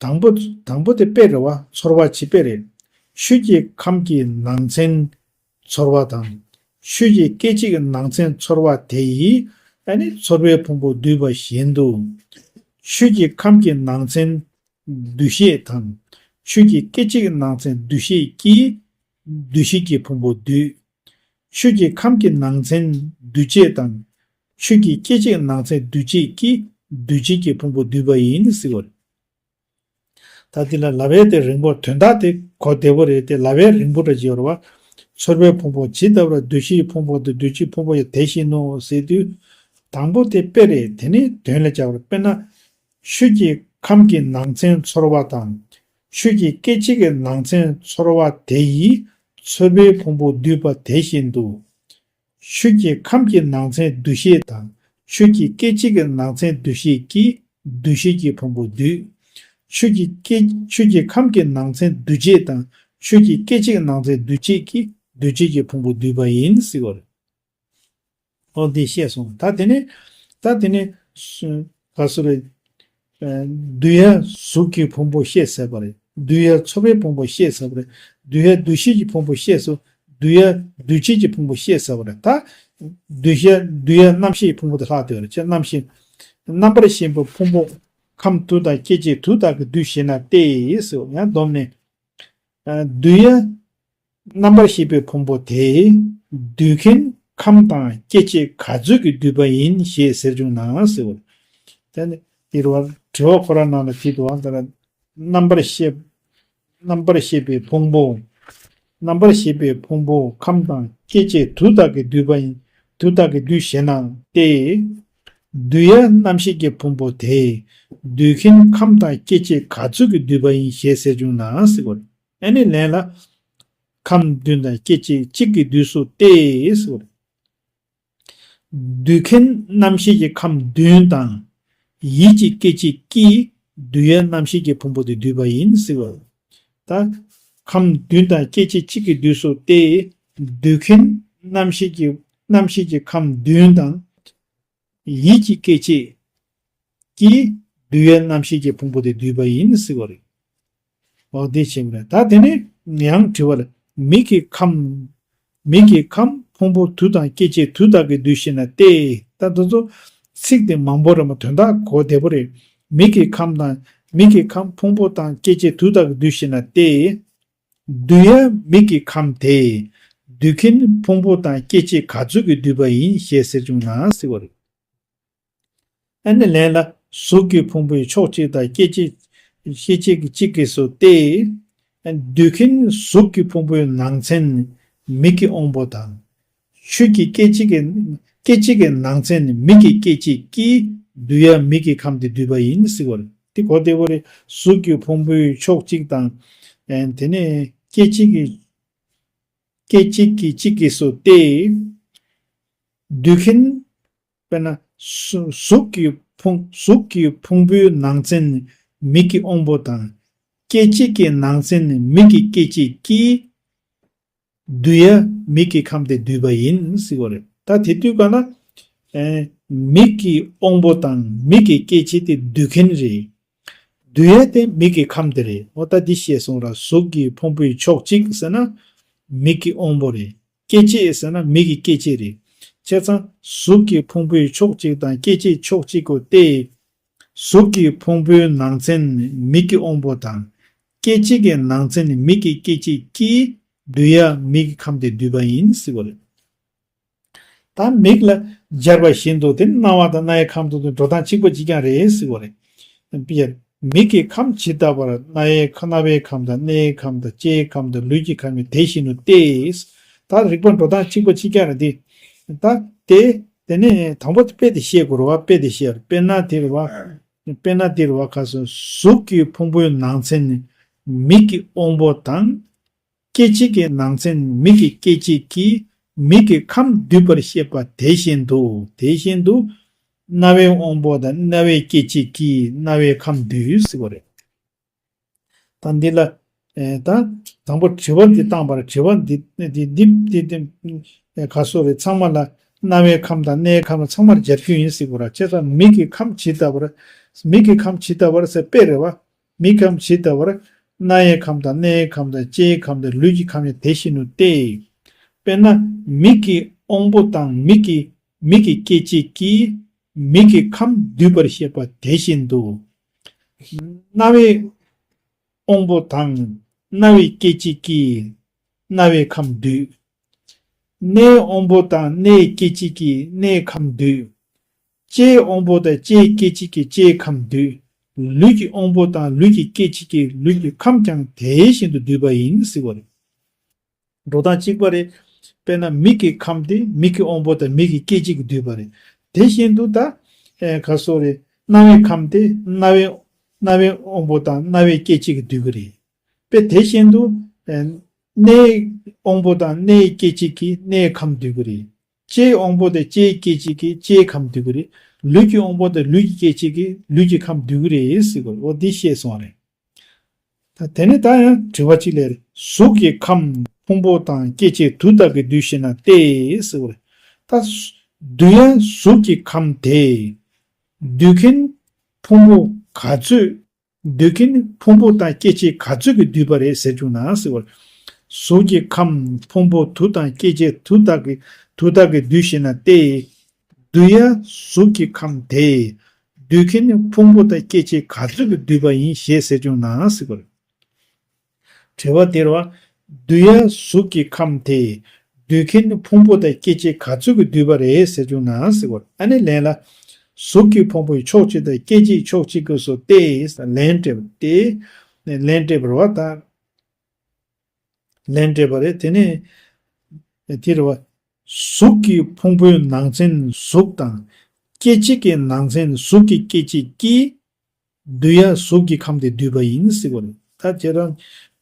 དང་པོ་དང་པོ་དེ་དཔེ་རེད་བ། ཚོར་བ་ཇི་དཔེ་རེད། ཆོས་ཀྱི་ཁམས་ཀྱི་ནང་ཚན་ཚོར་བ་དང་། ཆོས་ཀྱི་སྐད་ཅིག་ནང་ཚན་ཚོར་བ་དེ་ཡིས་ཨ་ནི་ཚོར་བའི་ཕུང་པོ་བསྡུས་པ་བཞིན་དུ། ཆོས་ཀྱི་ཁམས་ཀྱི་ནང་ཚན་འདུ་ཤེས་དང་། ཆོས་ཀྱི་སྐད་ཅིག་ནང་ཚན་འདུ་ཤེས་ཀྱིས་འདུ་བྱེད་ཀྱི་ཕུང་པོ་བསྡུས། ཆོས་ཀྱི་ཁམས་ཀྱི་ནང་ཚན་འདུ་བྱེད་དང་། ཆོས་ཀྱི་སྐད་ཅིག་ནང་ཚན་འདུ་བྱེད་ཀྱིས་འདུ་བྱེད་ཀྱི་ཕུང་པོ་བསྡུས་པ་ཡིན་ཟེར་བ་རེད། ད་འདི་ལ་ལབ་པའི་དེ་རིང་པོ། དོན་དག་དེ་གོ་བདེ་པོ་རེད་དེ། ལབ་པའི་རིང་པོ་འདྲ་ཅིག་ཡོད་རེད་བ། ཚོར་བའི་ཕུང་པོ་ཇི་ལྟ་བུར་འདུ་ཤེས་ཕུང་པོ་དང་འདུ་བྱེད་ཕུང་པོ་ཡང་དེ་བཞིན་ནོ་ཟེར་དུས། དང་པོ་དེ་དཔེ་རེད། དེ་ནི་དོན་ལ་སྦྱར་བ་རེད། དཔེར་ན། ཆོས་ཀྱི་ཁམས་ཀྱི་ནང་ཚན་ཚོར་བ་དང་། ཆོས་ཀྱི་སྐད་ཅིག་གི་ནང་ཚན་ཚོར་བ་དེ་ཡིས་ཚོར་བའི་ཕུང་པོ་བསྡུས་པ་དེ་བཞིན་དུ། ཆོས་ཀྱི་ཁམས་ཀྱི་ནང་ཚན་འདུ་ཤེས་དང་། ཆོས་ཀྱི་སྐད་ཅིག་གི་ནང་ཚན་འདུ་ཤེས་ཀྱིས་འདུ་བྱེད་ཀྱི་ཕུང་པོ་བསྡུས། ཆོས་ཀྱི་སྐད་ཆོས་ཀྱི་ཁམས་ཀྱི་ནང་ཚན་འདུ་བྱེད་དང་། ཆོས་ཀྱི་སྐད་ཅིག་ནང་ཚན་འདུ་བྱེད་ཀྱིས་འདུ་བྱེད་ཀྱི་ཕུང་པོ་བསྡུས་པ་ཡིན་ཟེར་བ་རེད། ཨོ་འདི་བཤད་སོང་། ད་དེ་ནས་ད་དེ་ནས་ག་སུ་རེད། འདུ་ཡ་གཟུགས་ཀྱི་ཕུང་པོ་བཤད་ཟེར་བ་རེད། འདུ་ཡ་ཚོར་བའི་ཕུང་པོ་བཤད་ཟེར་བ་རེད། འདུ་ཡ་འདུ་ཤེས་ཀྱི་ཕུང་པོ་བཤད་སོང་། འདུ་ཡ་འདུ་བྱེད་ཀྱི་ཕུང་པོ་བཤད་ཟེར་བ་རེད། ད་འདུ་ཤེས་འདུ་ཡ་རྣམ་ཤེས་ཀྱི་ཕུང་པོ་དེ་ལྷག་བསྡད་པ་རེད། ཅེས་རྣམ་ཤེས། རྣམ་པར་ཤེས་པའི་ཕུང་པོ་ཁམས་དུ་དང་སྐད་ཅིག་དུ་དག་གིས་འདུས་ཞེ་ན་སྟེ་ཟེར་བ་ཡང་བསྡོམས་ནས། འདུ་ཡ་རྣམ་པར་ཤེས་པའི་ཕུང་པོ་དེ་འདུས་མཁན་ཁམས་དང་སྐད་ཅིག་ག་ཚོད་ཀྱིས་བསྡུས་པ་ཡིན་ཞེས་ཟེར་བྱུང་ན་ཟེར་བ། དེ་ནི་འདིར་བ་དྲི་བ་ཁོ་རང་ནང་ལ་དྲིས་འདུག་བ། ད་རྣམ་པར་ཤེས་རྣམ་པར་ཤེས་པའི་ཕུང་པོ། རྣམ་པར་ཤེས་པའི་ཕུང་པོ་ཁམས་དང་སྐད་ཅིག་དུ་དག་གིས་བསྡུས་པ་ཡིན། དུ་དག་གིས་བསྡུས་ཞེ་ན་སྟེ། འདུ་ཡ་རྣམ་ཤེས་ཀྱི་ཕུང་པོ་དེ་འདུས་མཁན་ཁམས་དང་སྐད་ཅིག་ག་ཚོད་ཀྱིས་བསྡུས་པ་ཡིན་ཞེས་ཟེར་བྱུང་ན་ཟེར་བ། ཨ་ནི་ལན་ལ། ཁམས་བདུན་དང་སྐད་ཅིག་གཅིག་གིས་བསྡུས་སོ་སྟེ་ཟེར་བ། འདུས་མཁན་རྣམ་ཤེས་ཀྱི་ཁམས་བདུན་དང་། ཡིད་ཀྱི་སྐད་ཅིག་གིས་འདུ་ཡ་རྣམ་ཤེས་ཀྱི་ཕུང་པོ་དེ་བསྡུས་པ་ཡིན་ཟེར་བ། ད་ཁམས་བདུན་དང་སྐད་ཅིག་གཅིག་གིས་བསྡུས་སོ་སྟེ། འདུས་མཁན་རྣམ་ཤེས་ཀྱི་རྣམ་ཤེས་ཀྱི་ཁམས་བདུན་དང་། ཡིད་ཀྱི་སྐད་ཅིག་གིས་འདུ་བའི་རྣམ་ཤེས་ཀྱི་ཕུང་པོ་དེ་བསྡུས་པ་ཡིན་ཟེར་བ་རེད། འོ་དེ་བྱས་པ་རེད། ད་དེ་ནས་ཡང་དྲི་བ་ལ། མིག་གི་ཁམས། མིག་གི་ཁམས་ཕུང་པོ་དུ་དང་སྐད་ཅིག་དུ་དག་གིས་བསྡུས་ཤེ་ན་སྟེ། ད་དེ་ཚོ་ཚིག་དེ་མང་པོ་རེད་མ། དོན་དག་གོ་བདེ་པོ་རེད། མིག་གི་ཁམས་དང་། མིག་གི་ཁམས་ཕུང་པོ་དང་སྐད་ཅིག་དུ་དག་གིས་བསྡུས་ཤེ་ན་སྟེ། འདུ་ཡ་མིག་གི་ཁམས་དེ། འདུས་མཁན་ཕུང་པོ་དང་སྐད་ཅིག་ག་ཚོད་ཀྱིས་བསྡུས་པ་ཡིན་ཞེས་ཟེར་བྱུང་ན་ཟེར་བ་རེད། ཨ་ནི་ལན་ལ། གཟུགས་ཀྱི་ཕུང་པོའི་ཕྱོགས་གཅིག་དང་སྐད་ཅིག་སྐད་ཅིག་གཅིག་གིས་སོ་སྟེ། འདུས་མཁན་གཟུགས་ཀྱི་ཕུང་པོའི་ནང་ཚན་མིག་གི་དབང་པོ་དང་། ཆོས་ཀྱི་སྐད་ཅིག་གི་སྐད་ཅིག་གི་ནང་ཚན་མིག་གི་སྐད་ཅིག་གིས་འདུ་ཡ་མིག་གི་ཁམས་དེ་བསྡུས་པ་ཡིན་ཟེར་བ་རེད། དེ་གོ་བདེ་པོ་རེད། གཟུགས་ཀྱི་ཕུང་པོའི་ཕྱོགས་གཅིག་དང་། ཨེ་དེ་ནས་སྐད་ཅིག་གི་སྐད་ཅིག་གིས་གཅིག་གིས་སོ་སྟེ། འདུས་མཁན། དཔེར་ན། གཟུ་གཟུགས་ཀྱི་ཕུང་གཟུགས་ཀྱི་ཕུང་པོའི་ནང་ཚན་མིག་གི་དབང་པོ་དང་། སྐད་ཅིག་གི་ནང་ཚན་མིག་གི་སྐད་ཅིག་གིས། འདུ་ཡ་མིག་གི་ཁམས་དེ་བསྡུས་པ་ཡིན་ཟེར་བ་རེད། ད་དེ་དུས་ག་ན། ཨེ། མིག་གི་དབང་པོ་དང་མིག་གི་སྐད་ཅིག་དེ་འདུས་མཁན་རེད། འདུ་ཡ་དེ་མིག་གི་ཁམས་དེ་རེད། འོ་ད་འདི་ཤེས་སོང་ར། གཟུགས་ཀྱི་ཕུང་པོའི་ཕྱོགས་གཅིག་ཟེར་ན། མིག་གི་དབང་པོ་རེད། སྐད་ཅིག་ཟེར་ན་མིག་གི་སྐད་ཅིག་རེད། བྱས་ཙང་གཟུགས་ཀྱི་ཕུང་པོའི་ཕྱོགས་གཅིག་དང་སྐད་ཅིག་ཕྱོགས་གཅིག་གོ་སྟེ། གཟུགས་ཀྱི་ཕུང་པོའི་ནང་ཚན་མིག་གི་དབང་པོ་དང་། སྐད་ཅིག་གི་ནང་ཚན་མིག་གི་སྐད་ཅིག་གིས་འདུ་ཡ་མིག་གི་ཁམས་དེ་བསྡུས་པ་ཡིན་ཟེར་བ་རེད། ད་མིག་ལ་སྦྱར་བ་བཞིན་དུ་དེ་རྣ་བ་དང་རྣ་བའི་ཁམས་དེ་ཚོ་འགྲོ་སྟངས་གཅིག་པ་གཅིག་རྐྱང་རེད་ཟེར་བ་རེད། དཔེར་མིག་གི་ཁམས་ཇི་ལྟ་བར་རྣ་བའི་ཁ་རྣ་བའི་ཁམས་དང་སྣའི་ཁམས་དང་ལྕེའི་ཁམས་དང་ལུས་ཀྱི་ཁམས་ཡང་དེ་བཞིན་ནོ་སྟེ། ད་རིག་པ་འགྲོ་སྟངས་གཅིག་པ་གཅིག་རྐྱང་རེད་དེ། ད་དེ་དེ་ནས་དང་པོ་དེ་དཔེ་དེ་བཤད་དགོས་རེད་བ། དཔེ་དེ་བཤད་རེད། དཔེར་ན་དེ་རེད་བ། དཔེར་ན་དེ་རེད་བ། ཁ་སང་གཟུགས་ཀྱི་ཕུང་པོའི་ནང་ཚན་མིག་གི་དབང་པོ་དང་། སྐད་ཅིག་གི་ནང་ཚན་མིག་གི་སྐད་ཅིག་གིས་མིག་གི་ཁམས་བསྡུས་པར་བཤད་པ་དེ་བཞིན་དུ། དེ་བཞིན་དུ། རྣ་བའི་དབང་པོ་དང་རྣ་བའི་སྐད་ཅིག་གིས་རྣ་བའི་ཁམས་བསྡུས་ཟེར་བ་རེད། ད་འདི་ལ། ཨེ་ད་དང་པོ་དྲི་བ་འདི་བཏང་བར་དྲི་བ་འདི་འདི་འདི་འདི་འདི་ཨེ་ག་སོ་རེད། ཚང་མ་ལ་རྣ་བའི་ཁམས་དང་སྣའི་ཁམས་ཚང་མར་སྦྱར་རྒྱུ་ཡིན་ཟེར་གོ་ར། བྱས་ཙང་མིག་གི་ཁམས་ཇི་ལྟ་བར། མིག་གི་ཁམས་ཇི་ལྟ་བར་ཟེར་དཔེ་རེད་བ། མིག་གི་ཁམས་ཇི་ལྟ་བར། རྣ་བའི་ཁམས་དང་སྣའི་ཁམས་དང་ལྕེའི་ཁམས་དང་ལུས་ཀྱི་ཁམས་ཡང་དེ་བཞིན་ནོ་སྟེ། དཔེར་ན་མིག་གི་དབང་པོ་དང་མིག་གི་མིག་གི་སྐྱེ་མཆེད་ཀྱིས་མིག་གི་ཁམས་སྡུད་པར་བཤད་པ་དེ་བཞིན་དུ། རྣ་བའི་དབང་པོ་དང་རྣ་བའི་སྐྱེ་མཆེད་ཀྱིས་རྣ་བའི་ཁམས་སྡུད། སྣའི་དབང་པོ་དང་སྣའི་སྐྱེ་མཆེད་ཀྱིས་སྣའི་ཁམས་སྡུད། ལྕེའི་དབང་པོ་དང་ལྕེའི་སྐྱེ་མཆེད་ཀྱིས་ལྕེའི་ཁམས་སྡུད། ལུས་ཀྱི་དབང་པོ་དང་ལུས་ཀྱི་སྐྱེ་མཆེད་ཀྱིས་ལུས་ཀྱི་ཁམས་ཀྱང་དེ་བཞིན་དུ་སྡུད་པ་ཡིན་ཟེར་བ་རེད། འགྲོ་སྟངས་གཅིག་པ་རེད། དཔེར་ན་མིག་གི་ཁམས་དེ་མིག་གི་དབང་པོ་དང་མིག་གི་སྐྱེ་མཆེད་ཀྱིས་སྡུད་པ་རེད། དེ་བཞིན་དུ་ད་ཨེ་ག་སོ་རེད། རྣ་བའི་ཁམས་དེ་རྣ་བའི་རྣ་བའི་དབང་པོ་དང་རྣ་བའི་སྐྱེ་མཆེད་ཀྱིས་སྡུད་ཀྱི་རེད། དཔེ་དེ་བཞིན་དུ་ཨེ་སྣའི་དབང་པོ་དང་སྣའི་སྐྱེ་མཆེད་ཀྱིས་སྣའི་ཁམས་སྡུད་ཀྱི་རེད། ལྕེའི་དབང་པོ་དང་ལྕེའི་སྐྱེ་མཆེད་ཀྱིས་ལྕེའི་ཁམས་སྡུད་ཀྱི་རེད། ལུས་ཀྱི་དབང་པོ་དང་ལུས་ཀྱི་སྐྱེ་མཆེད་ཀྱིས་ལུས་ཀྱི་ཁམས་སྡུད་ཀྱི་རེད་ཟེར་གོ། འོ་འདི་བཤད་སོང་བ་རེད། ད་དེ་ནས་ད་ཡང་དྲི་བ་གཅིག་ལས་རེད། གཟུགས་ཀྱི་ཁམས་ཕུང་པོ་དང་སྐྱེ་མཆེད་དུས་དག་གིས་སྡུད་ཤེ་ན་སྟེ་ཟེར་བ་རེད། ད་སྡུད་ཡང་གཟུགས་ཀྱི་ཁམས་དེ་སྡུད་མཁན་ཕུང་པོ་ག་ཚོད། སྡུད་མཁན་ཕུང་པོ་དང་སྐྱེ་མཆེད་ག་ཚོད་ཀྱིས་བསྡུས་པ་རེད་ཟེར་བྱུང་ན་ཟེར་བ་རེད། གཟུགས་ཀྱི་ཁམས་ཕུང་པོ་དུ་དང་སྐྱེ་མཆེད་དུ་དག་གིས་དུ་དག་གིས་བསྡུས་ཤེ་ན་སྟེ། སྡུད་ཡང་གཟུགས་ཀྱི་ཁམས་དེ་སྡུད་མཁན་ཕུང་པོ་དང་སྐྱེ་མཆེད་ག་ཚོད་ཀྱིས་བསྡུས་པ་ཡིན་ཞེས་ཟེར་བྱུང་ན་ཟེར་བ་རེད། དྲི་བ་དེར་བ། སྡུད་ཡང་གཟུགས་ཀྱི་ཁམས་དེ་སྡུད་མཁན་ཕུང་པོ་དང་སྐྱེ་མཆེད་ག་ཚོད་ཀྱིས་བསྡུས་པ་རེད་ཟེར་བྱུང་ན་ཟེར་བ་རེད། ཨ་ནི་ལན་ལ། གཟུགས་ཀྱི་ཕུང་པོའི་ཕྱོགས་གཅིག་དང་སྐྱེ་མཆེད་ཕྱོགས་གཅིག་གི་སོ་སྟེ། ལན་སྤྲད་པ་སྟེ། ལན་སྤྲད་པར་བ་དང་། ལན་སྤྲད་པ་རེད། དེ་ནས་དེ་རེད་བ། གཟུགས་ཀྱི་ཕུང་པོའི་ནང་ཚན་གཟུགས་དང་། སྐྱེ་མཆེད་ཀྱི་ནང་ཚན་གཟུགས་ཀྱི་སྐྱེ་མཆེད་ཀྱིས་སྡུད་ཡ་གཟུགས་ཀྱི་ཁམས་དེ་བསྡུས་པ་ཡིན་ཟེར་བ་རེད། ད་ཁྱེད་རང་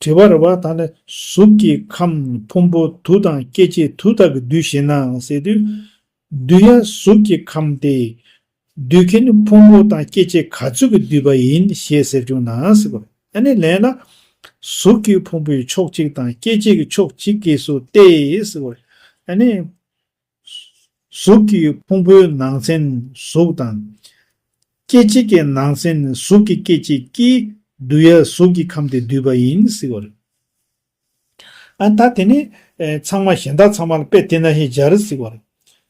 དྲི་བ་རེད་བ། ད་ནི་གཟུགས་ཀྱི་ཁམས་ཕུང་པོ་དུ་དང་སྐྱེ་མཆེད་དུ་དག་གིས་བསྡུས་ཤེ་ན་ཟེར་དུས། སྡུད་ཡ་གཟུགས་ཀྱི་ཁམས་དེ་སྡུད་མཁན་ཕུང་པོ་དང་སྐྱེ་མཆེད་ག་ཚོད་ཀྱིས་བསྡུས་པ་ཡིན་ཞེས་ཟེར་བྱུང་ན་ཟེར་བ་རེད། ཨ་ནི་ལན་ལ། གཟུགས་ཀྱི་ཕུང་པོའི་ཕྱོགས་གཅིག་དང་སྐྱེ་མཆེད་ཀྱི་ཕྱོགས་གཅིག་གི་སོ་སྟེ་ཟེར་བ་རེད། ཨ་ནི། གཟུགས་ཀྱི་ཕུང་པོའི་ནང་ཚན་གཟུགས་དང་། སྐྱེ་མཆེད་ཀྱི་ནང་ཚན་གཟུགས་ཀྱི་སྐྱེ་མཆེད་ཀྱིས་སྡུད་ཡ་གཟུགས་ཀྱི་ཁམས་དེ་བསྡུས་པ་ཡིན་ཟེར་བ་རེད། ཨ་ད་དེ་ནི་ཨེ་ཚང་མ་གཞན་དག་ཚང་མ་ལ་དཔེ་དེ་ན་ཧེ་སྦྱར་ཟེར་བ་རེད།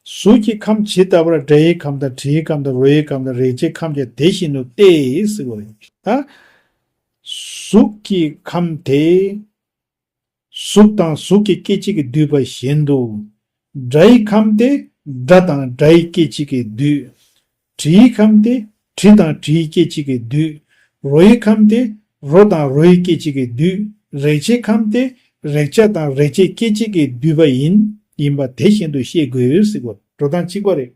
གཟུགས་ཀྱི་ཁམས་ཇི་ལྟ་བར་སྒྲ་ཡི་ཁམས་དང་དྲི་ཡི་ཁམས་དང་རོ་ཡི་ཁམས་དང་རེག་བྱའི་ཁམས་ཀྱང་དེ་བཞིན་ནོ་སྟེ་ཟེར་བ་རེད། ད་གཟུགས་ཀྱི་ཁམས་དེ། གཟུགས་དང་གཟུགས་ཀྱི་སྐྱེ་མཆེད་ཀྱིས་བསྡུས་པ་བཞིན་དུ། སྒྲ་ཡི་ཁམས་དེ་སྒྲ་དང་སྒྲ་ཡི་སྐྱེ་མཆེད་ཀྱིས་བསྡུས། དྲི་ཡི་ཁམས་དེ་དྲི་དང་དྲི་ཡི་སྐྱེ་མཆེད་ཀྱིས་བསྡུས། རོ་ཡི་ཁམས་དེ་རོ་དང་རོ་ཡི་སྐྱེ་མཆེད་ཀྱིས་བསྡུས། རེག་བྱའི་ཁམས་དེ་རེག་བྱ་དང་རེག་བྱའི་སྐྱེ་མཆེད་ཀྱིས་བསྡུས་པ་ཡིན། ཡིན་པ་དེ་བཞིན་དུ་ཤེས་དགོས་ཟེར་བ། འགྲོ་སྟངས་གཅིག་པ་རེད།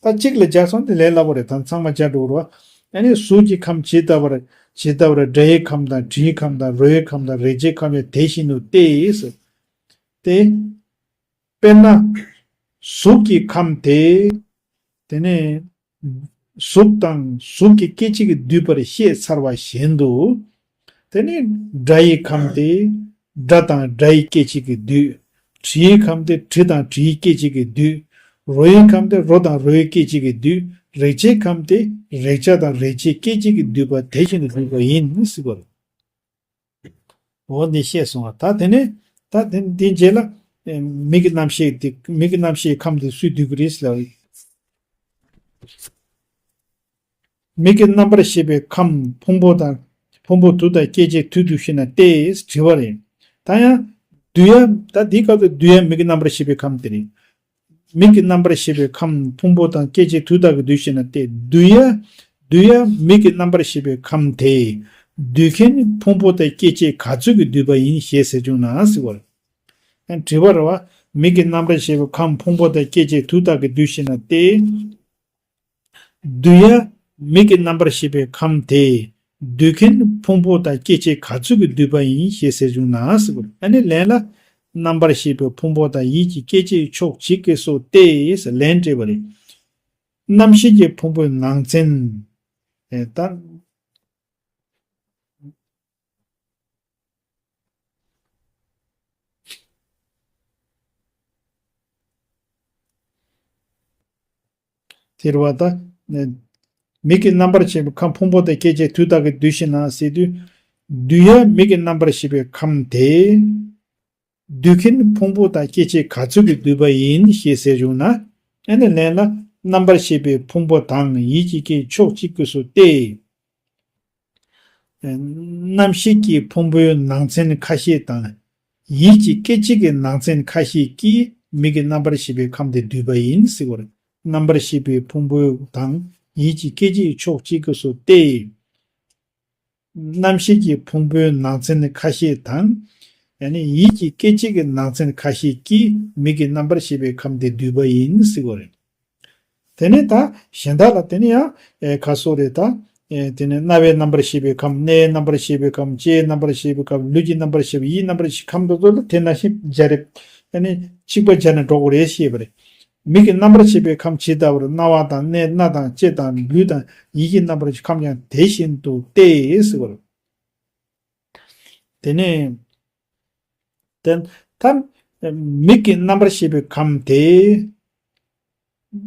ད་གཅིག་ལ་སྦྱར་སོང་དེ་ལས་སླ་པོ་རེད། ད་ཚང་མ་སྦྱར་འགྲོ་རོགས། ཨ་ནི་གཟུགས་ཀྱི་ཁམས་ཇི་ལྟ་བར་ཇི་ལྟ་བར་སྒྲ་ཡི་ཁམས་དང་དྲི་ཡི་ཁམས་དང་རོ་ཡི་ཁམས་དང་རེག་བྱའི་ཁམས་ཡང་དེ་བཞིན་དུ་སྟེ། དེ། དཔེར་ན། གཟུགས་ཀྱི་ཁམས་དེ། དེ་ནས། གཟུགས་དང་གཟུགས་ཀྱི་སྐྱེ་མཆེད་ཀྱིས་བསྡུས་པར་བཤད་ཚར་བ་བཞིན་དུ། དེ་ནས་སྒྲ་ཡི་ཁམས་དེ་སྒྲ་དང་སྒྲ་ཡི་སྐྱེ་མཆེད་ཀྱིས་བསྡུས། དྲི་ཡི་ཁམས་དེ་དྲི་དང་དྲི་ཡི་སྐྱེ་མཆེད་ཀྱིས་བསྡུས། རོ་ཡི་ཁམས་དེ་རོ་དང་རོ་ཡི་སྐྱེ་མཆེད་ཀྱིས་བསྡུས། རེག་བྱའི་ཁམས་དེ་རེག་བྱ་དང་རེག་བྱའི་སྐྱེ་མཆེད་ཀྱིས་བསྡུས་པ་དེ་བཞིན་དུ་བསྡུས་པ་ཡིན་ཟེར་བ་རེད། འོ་འདི་བཤད་སོང་བ། ད་དེ་ནས་ད་དེ་འདིའི་རྗེས་ལ་མིག་གི་རྣམ་ཤེས་དེ་མིག་གི་རྣམ་ཤེས་ཁམས་དེ་སུས་བསྡུས་ཀྱི་རེད་ཟེར་ལ། མིག་གི་རྣམ་པར་ཤེས་པའི་ཁམས་ཕུང་པོ་དང་ཕུང་པོ་དུ་དང་སྐྱེ་མཆེད་དུ་བསྡུས་ཤེ་ན་སྟེ་དྲི་བ་རེད། ད་ཡང་སྡུད་ཡ། ད་འདིའི་སྐབས་སུ་སྡུད་ཡ་མིག་གི་རྣམ་པར་ཤེས་པའི་ཁམས་དེ་རེད། མིག་གི་རྣམ་པར་ཤེས་པའི་ཁམས་ཕུང་པོ་དང་སྐྱེ་མཆེད་དུ་དག་གིས་བསྡུས་ཤེ་ན་སྟེ། སྡུད་ཡ། སྡུད་ཡ་མིག་གི་རྣམ་པར་ཤེས་པའི་ཁམས་དེ་སྡུད་མཁན་ཕུང་པོ་དང་སྐྱེ་མཆེད་ག་ཚོད་ཀྱིས་བསྡུས་པ་ཡིན་ཞེས་ཟེར་བྱུང་ན་ཟེར་བ་རེད། དྲི་བ་རེད་བ། མིག་གི་རྣམ་པར་ཤེས་པའི་ཁམས་ཕུང་པོ་དང་སྐྱེ་མཆེད་དུ་དག་གིས་བསྡུས་ཤེ་ན་སྟེ། སྡུད་ཡ་མིག་གི་རྣམ་པར་ཤེས་པའི་ཁམས་དེ་སྡུད་མཁན་ཕུང་པོ་དང་སྐྱེ་མཆེད་ག་ཚོད་ཀྱིས་བསྡུས་པ་ཡིན་ཞེས་ཟེར་བྱུང་ན་ཟེར་བ་རེད། ཨ་ནི་ལན་ལ། རྣམ་པར་ཤེས་པའི་ཕུང་པོ་དང་ཡིད་ཀྱི་སྐྱེ་མཆེད་ཕྱོགས་གཅིག་གི་སོ་སྟེ་ཟེར་ལན་སྤྲད་པ་རེད། རྣམ་ཤེས་ཀྱི་ཕུང་པོའི་ནང་ཚན། ཨེ་ད། དེ་རེད་བ་ད། མིག་གི་རྣམ་པར་ཤེས་པའི་ཁམས་ཕུང་པོ་དང་སྐྱེ་མཆེད་དུས་དག་གི་དུས་ཤེ་ན་ཟེར་དུས། དུས་ཡང་མིག་གི་རྣམ་པར་ཤེས་པའི་ཁམས་དེ། དུས་མཁན་ཕུང་པོ་དང་སྐྱེ་མཆེད་ག་ཚོད་ཀྱིས་བསྡུས་པ་ཡིན་ཞེས་ཟེར་བྱུང་ན། ཨ་ནི་ལན་ལ་རྣམ་པར་ཤེས་པའི་ཕུང་པོ་དང་ཡིད་ཀྱི་སྐད་ཕྱོགས་གཅིག་གི་སུ་སྟེ། རྣམ་ཤེས་ཀྱི་ཕུང་པོའི་ནང་ཚན་ཁ་ཤས་དང་། ཡིད་ཀྱི་སྐད་ཅིག་གི་ནང་ཚན་ཁ་ཤས་ཀྱིས་མིག་གི་རྣམ་པར་ཤེས་པའི་ཁམས་དེ་བསྡུས་པ་ཡིན་ཟེར་བ་རེད། རྣམ་པར་ཤེས་པའི་ཕུང་པོ་དང་ཡིད་ཀྱི་སྐད་ཅིག་ཕྱོགས་གཅིག་གི་སུ་སྟེ། རྣམ་ཤེས་ཀྱི་ཕུང་པོའི་ནང་ཚན་ཁ་ཤས་དང་། ཡང་ན་ཡིད་ཀྱི་སྐད་ཅིག་གི་ནང་ཚན་ཁ་ཤས་ཀྱིས་མིག་གི་རྣམ་པར་ཤེས་པའི་ཁམས་དེ་བསྡུས་པ་ཡིན་ཟེར་བ་རེད། དེ་ནས་ད་གཞན་དག་ལ་དེ་ནས་ཡང་ཨེ་ཁ་སོ་རེད་ད། ཨེ་དེ་ནས་རྣ་བའི་རྣམ་པར་ཤེས་པའི་ཁམས། སྣའི་རྣམ་པར་ཤེས་པའི་ཁམས། ལྕེའི་རྣམ་པར་ཤེས་པའི་ཁམས། ལུས་ཀྱི་རྣམ་པར་ཤེས་པའི། ཡིད་རྣམ་པར་ཤེས་ཁམས་དེ་ཚོ་ལ་དེ་ནང་བཞིན་སྦྱར་རེད། ཨ་ནི་གཅིག་པ་སྦྱར་ནས་འགྲོ་དགོས་རེད་ཞེས་པ་རེད། མིག་གི་རྣམ་པར་ཤེས་པའི་ཁམས་ཇི་ལྟ་བར་རྣ་བ་དང་སྣ་སྣ་དང་ལྕེ་དང་ལུས་དང་ཡིད་ཀྱི་རྣམ་པར་ཤེས་ཁམས་ཀྱང་དེ་བཞིན་དུ་སྟེ་ཟེར་བ་རེད། དེ་ནས་དེ་ད་མིག་གི་རྣམ་པར་ཤེས་པའི་ཁམས་དེ།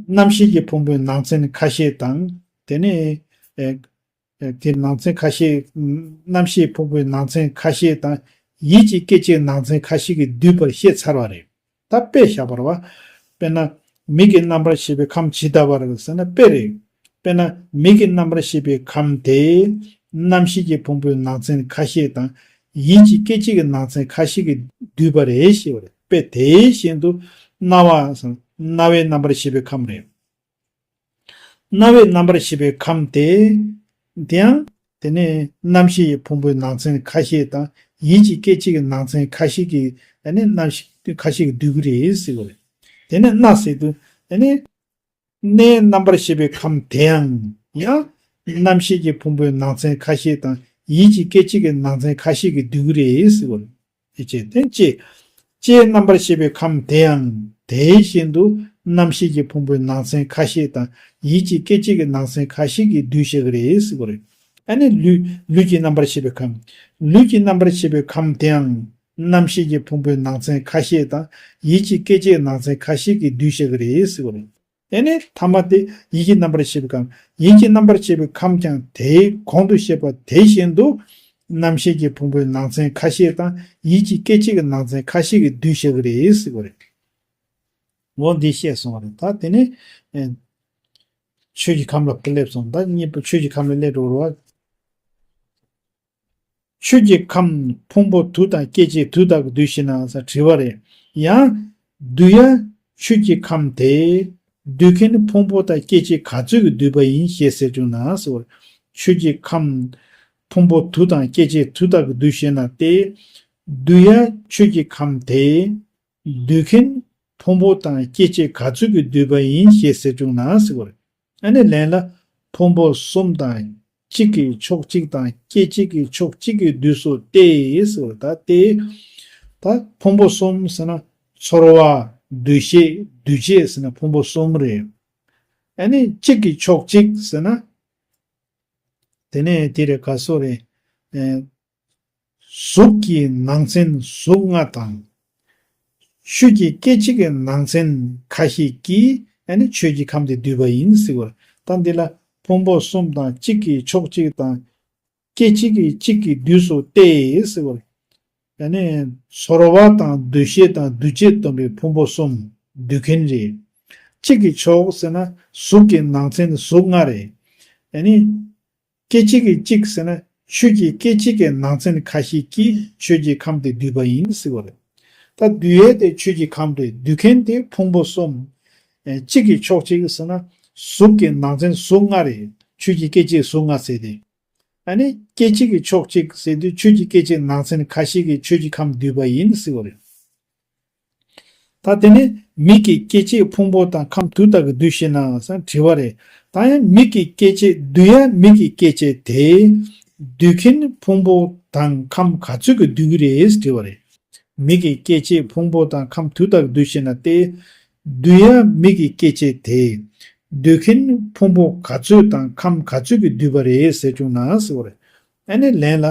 རྣམ་ཤེས་ཀྱི་ཕུང་པོའི་ནང་ཚན་ཁ་ཤས་དང་། དེ་ནས་ཨེ་ཨེ་དེ་ནང་ཚན་ཁ་ཤས། རྣམ་ཤེས་ཕུང་པོའི་ནང་ཚན་ཁ་ཤས་དང་། ཡིད་ཀྱི་སྐད་ཅིག་ནང་ཚན་ཁ་ཤས་ཀྱིས་བསྡུས་པར་བཤད་ཚར་བ་རེད། ད་དཔེ་བཞག་པ་རེད་བ། དཔེར་ན། མིག་གི་རྣམ་པར་ཤེས་པའི་ཁམས་ཇི་ལྟ་བར་ཟེར་ན་དཔེ་རེད། དཔེར་ན་མིག་གི་རྣམ་པར་ཤེས་པའི་ཁམས་དེ། རྣམ་ཤེས་ཀྱི་ཕུང་པོའི་ནང་ཚན་ཁ་ཤས་དང་། ཡིད་ཀྱི་སྐད་ཅིག་གི་ནང་ཚན་ཁ་ཤས་ཀྱིས་བསྡུས་པ་རེད་ཞེས་པ་རེད། དཔེ་དེ་བཞིན་དུ་རྣ་བ་ཟེར་ན་རྣ་བའི་རྣམ་པར་ཤེས་པའི་ཁམས་རེད། རྣ་བའི་རྣམ་པར་ཤེས་པའི་ཁམས་དེ། དེའང་དེ་ནས་རྣམ་ཤེས་ཀྱི་ཕུང་པོའི་ནང་ཚན་ཁ་ཤས་དང་ཡིད་ཀྱི་སྐད་ཅིག་གི་ནང་ཚན་ཁ་ཤས་ཀྱིས་ཨ་ནི་རྣམ་ཤེས་ཁ་ཤས་ཀྱིས་བསྡུས་ཀྱི་རེད་ཟེར་བ་རེད། དེ་ནས་སྣ་ཟེར་དུས་ཨ་ནི་སྣའི་རྣམ་པར་ཤེས་པའི་ཁམས་དེའང་ཡང་རྣམ་ཤེས་ཀྱི་ཕུང་པོའི་ནང་ཚན་ཁ་ཤས་དང་ཡིད་ཀྱི་སྐད་ཅིག་གི་ནང་ཚན་ཁ་ཤས་ཀྱིས་བསྡུས་ཀྱི་རེད་ཟེར་བ་རེད། ཨེ་ཅེ་དེ་ལྕེ། ལྕེའི་རྣམ་པར་ཤེས་པའི་ཁམས་དེའང་དེ་བཞིན་དུ་རྣམ་ཤེས་ཀྱི་ཕུང་པོའི་ནང་ཚན་ཁ་ཤས་དང་ཡིད་ཀྱི་སྐད་ཅིག་གི་ནང་ཚན་ཁ་ཤས་ཀྱིས་བསྡུས་བཞག་གི་རེད་ཟེར་གྱི་རེད། ཨ་ནི་ལུས། ལུས་ཀྱི་རྣམ་པར་ཤེས་པའི་ཁམས། ལུས་ཀྱི་རྣམ་པར་ཤེས་པའི་ཁམས་དེའང་རྣམ་ཤེས་ཀྱི་ཕུང་པོའི་ནང་ཚན་ཁ་ཤས་དང་ཡིད་ཀྱི་སྐད་ཅིག་ནང་ཚན་ཁ་ཤས་ཀྱིས་བསྡུས་བཞག་གི་རེད་ཟེར་གྱི་རེད། ཨ་ནི་ཐ་མ་དེ་ཡིད་ཀྱི་རྣམ་པར་ཤེས་པའི་ཁམས། ཡིད་ཀྱི་རྣམ་པར་ཤེས་པའི་ཁམས་ཀྱང་དེའི་གོང་དུ་བཤད་པ་དེ་བཞིན་དུ། རྣམ་ཤེས་ཀྱི་ཕུང་པོའི་ནང་ཚན་ཁ་ཤས་དང་ཡིད་ཀྱི་སྐད་ཅིག་གི་ནང་ཚན་ཁ་ཤས་ཀྱིས་བསྡུས་བཞག་གི་རེད་ཟེར་གྱི་རེད། འོ་འདི་བཤད་སོང་བ་རེད། ད་དེ་ནས་ཨེ་ཆོས་ཀྱི་ཁམས་ལ་སླེབས་སོང་། ད་གཉིས་པ་ཆོས་ཀྱི་ཁམས་ལ་སླེབས་འགྲོ་བ། ཆོས་ཀྱི་ཁམས་ཕུང་པོ་དུ་དང་སྐྱེ་མཆེད་དུ་དག་གི་དུས་ཤེ་ན་ཟེར་དྲི་བ་རེད། ཡང་དུས་ཡང་ཆོས་ཀྱི་ཁམས་དེ་དུས་མཁན་ཕུང་པོ་དང་སྐྱེ་མཆེད་ག་ཚོད་ཀྱིས་བསྡུས་པ་ཡིན་ཞེས་ཟེར་བྱུང་ན་ཟེར་བ་རེད། ཆོས་ཀྱི་ཁམས་ཕུང་པོ་དུ་དང་སྐྱེ་མཆེད་དུ་དག་གི་དུས་ཤེ་ན་སྟེ། དུས་ཡང་ཆོས་ཀྱི་ཁམས་དེ། དུས་མཁན་ཕུང་པོ་དང་སྐྱེ་མཆེད་ག་ཚོད་ཀྱིས་བསྡུས་པ་ཡིན་ཞེས་ཟེར་བྱུང་ན་ཟེར་བ་རེད། ཨ་ནི་ལན་ལ་ཕུང་པོ་གསུམ་དང་གཅིག་གི་ཕྱོགས་གཅིག་དང་སྐྱེ་མཆེད་ཀྱི་ཕྱོགས་གཅིག་གི་དུས་སུ་སྟེ་ཟེར་བ་རེད། ད་སྟེ། ད་ཕུང་པོ་གསུམ་ཟེར་ན་ཚོར་བ། འདུ་ཤེས། འདུས་བྱས་ཟེར་ན་ཕུང་པོ་གསུམ་རེད། ཨ་ནི་གཅིག་གི་ཕྱོགས་གཅིག་ཟེར་ན། དེ་ནས་དེ་རེད་ག་སོ་རེད། ཨེ། གཟུགས་ཀྱི་ནང་ཚན་གཟུགས་ལྔ་དང་། ཆོས་ཀྱི་སྐད་ཅིག་གི་ནང་ཚན་ཁ་ཤས་ཀྱིས་ཨ་ནི་ཆོས་ཀྱི་ཁམས་དེ་བསྡུས་པ་ཡིན་ཟེར་བ། ད་འདི་ལ་ཕུང་པོ་གསུམ་དང་གཅིག་གི་ཕྱོགས་གཅིག་དང་། སྐད་ཅིག་གིས་གཅིག་གི་དུས་སུ་སྟེ་ཟེར་བ། ཨ་ནི་ཚོར་བ་དང་འདུ་ཤེས་དང་འདུ་བྱེད་སྟོན་པའི་ཕུང་པོ་གསུམ་དུས་མཁན་རེད། གཅིག་གི་ཕྱོགས་ཟེར་ན་གཟུགས་ཀྱི་ནང་ཚན་གཟུགས་ལྔ་རེད། ཨ་ནི། སྐད་ཅིག་གིས་གཅིག་ཟེར་ན་ཆོས་ཀྱི་སྐད་ཅིག་གི་ནང་ཚན་ཁ་ཤས་ཀྱིས་ཆོས་ཀྱི་ཁམས་དེ་བསྡུས་པ་ཡིན་ཟེར་བ་རེད། ད་བསྡུས་ཡས་དེ་ཆོས་ཀྱི་ཁམས་རེད། བསྡུས་མཁན་དེ་ཕུང་པོ་གསུམ། ཨེ་གཅིག་གི་ཕྱོགས་གཅིག་ཟེར་ན་གཟུགས་ཀྱི་ནང་ཚན་གཟུགས་ལྔ་རེད། ཆོས་ཀྱི་སྐད་ཅིག་གཟུགས་ལྔ་ཟེར་ཏེ། ཨ་ནི་སྐད་ཅིག་གི་ཕྱོགས་གཅིག་ཟེར་དུས་ཆོས་ཀྱི་སྐད་ཅིག་ནང་ཚན་ཁ་ཤས་ཀྱིས་ཆོས་ཀྱི་ཁམས་བསྡུས་པ་ཡིན་ཟེར་བ་རེད། ད་དེ་ནས་མིག་གི་སྐྱེ་མཆེད་ཕུང་པོ་དང་ཁམས་དུ་དག་གི་དུས་ཤེ་ན་ཟེར་དྲི་བ་རེད། ད་ཡང་མིག་གི་སྐྱེ་མཆེད་དུས་ཡང་མིག་གི་སྐྱེ་མཆེད་དེ། དུས་མཁན་ཕུང་པོ་དང་ཁམས་ག་ཚོད་ཀྱིས་བསྡུས་ཀྱི་རེད་ཟེར་དྲི་བ་རེད། མིག་གི་སྐྱེ་མཆེད་ཕུང་པོ་དང་ཁམས་དུ་དག་གི་དུས་ཤེ་ན་སྟེ། དུས་ཡང་མིག་གི་སྐྱེ་མཆེད་དེ། དུས་མཁན་ཕུང་པོ་ག་ཚོད་དང་ཁམས་ག་ཚོད་ཀྱིས་བསྡུས་པ་རེད་ཟེར་བྱུང་ན་ཟེར་བ་རེད། ཨ་ནི་ལན་ལ།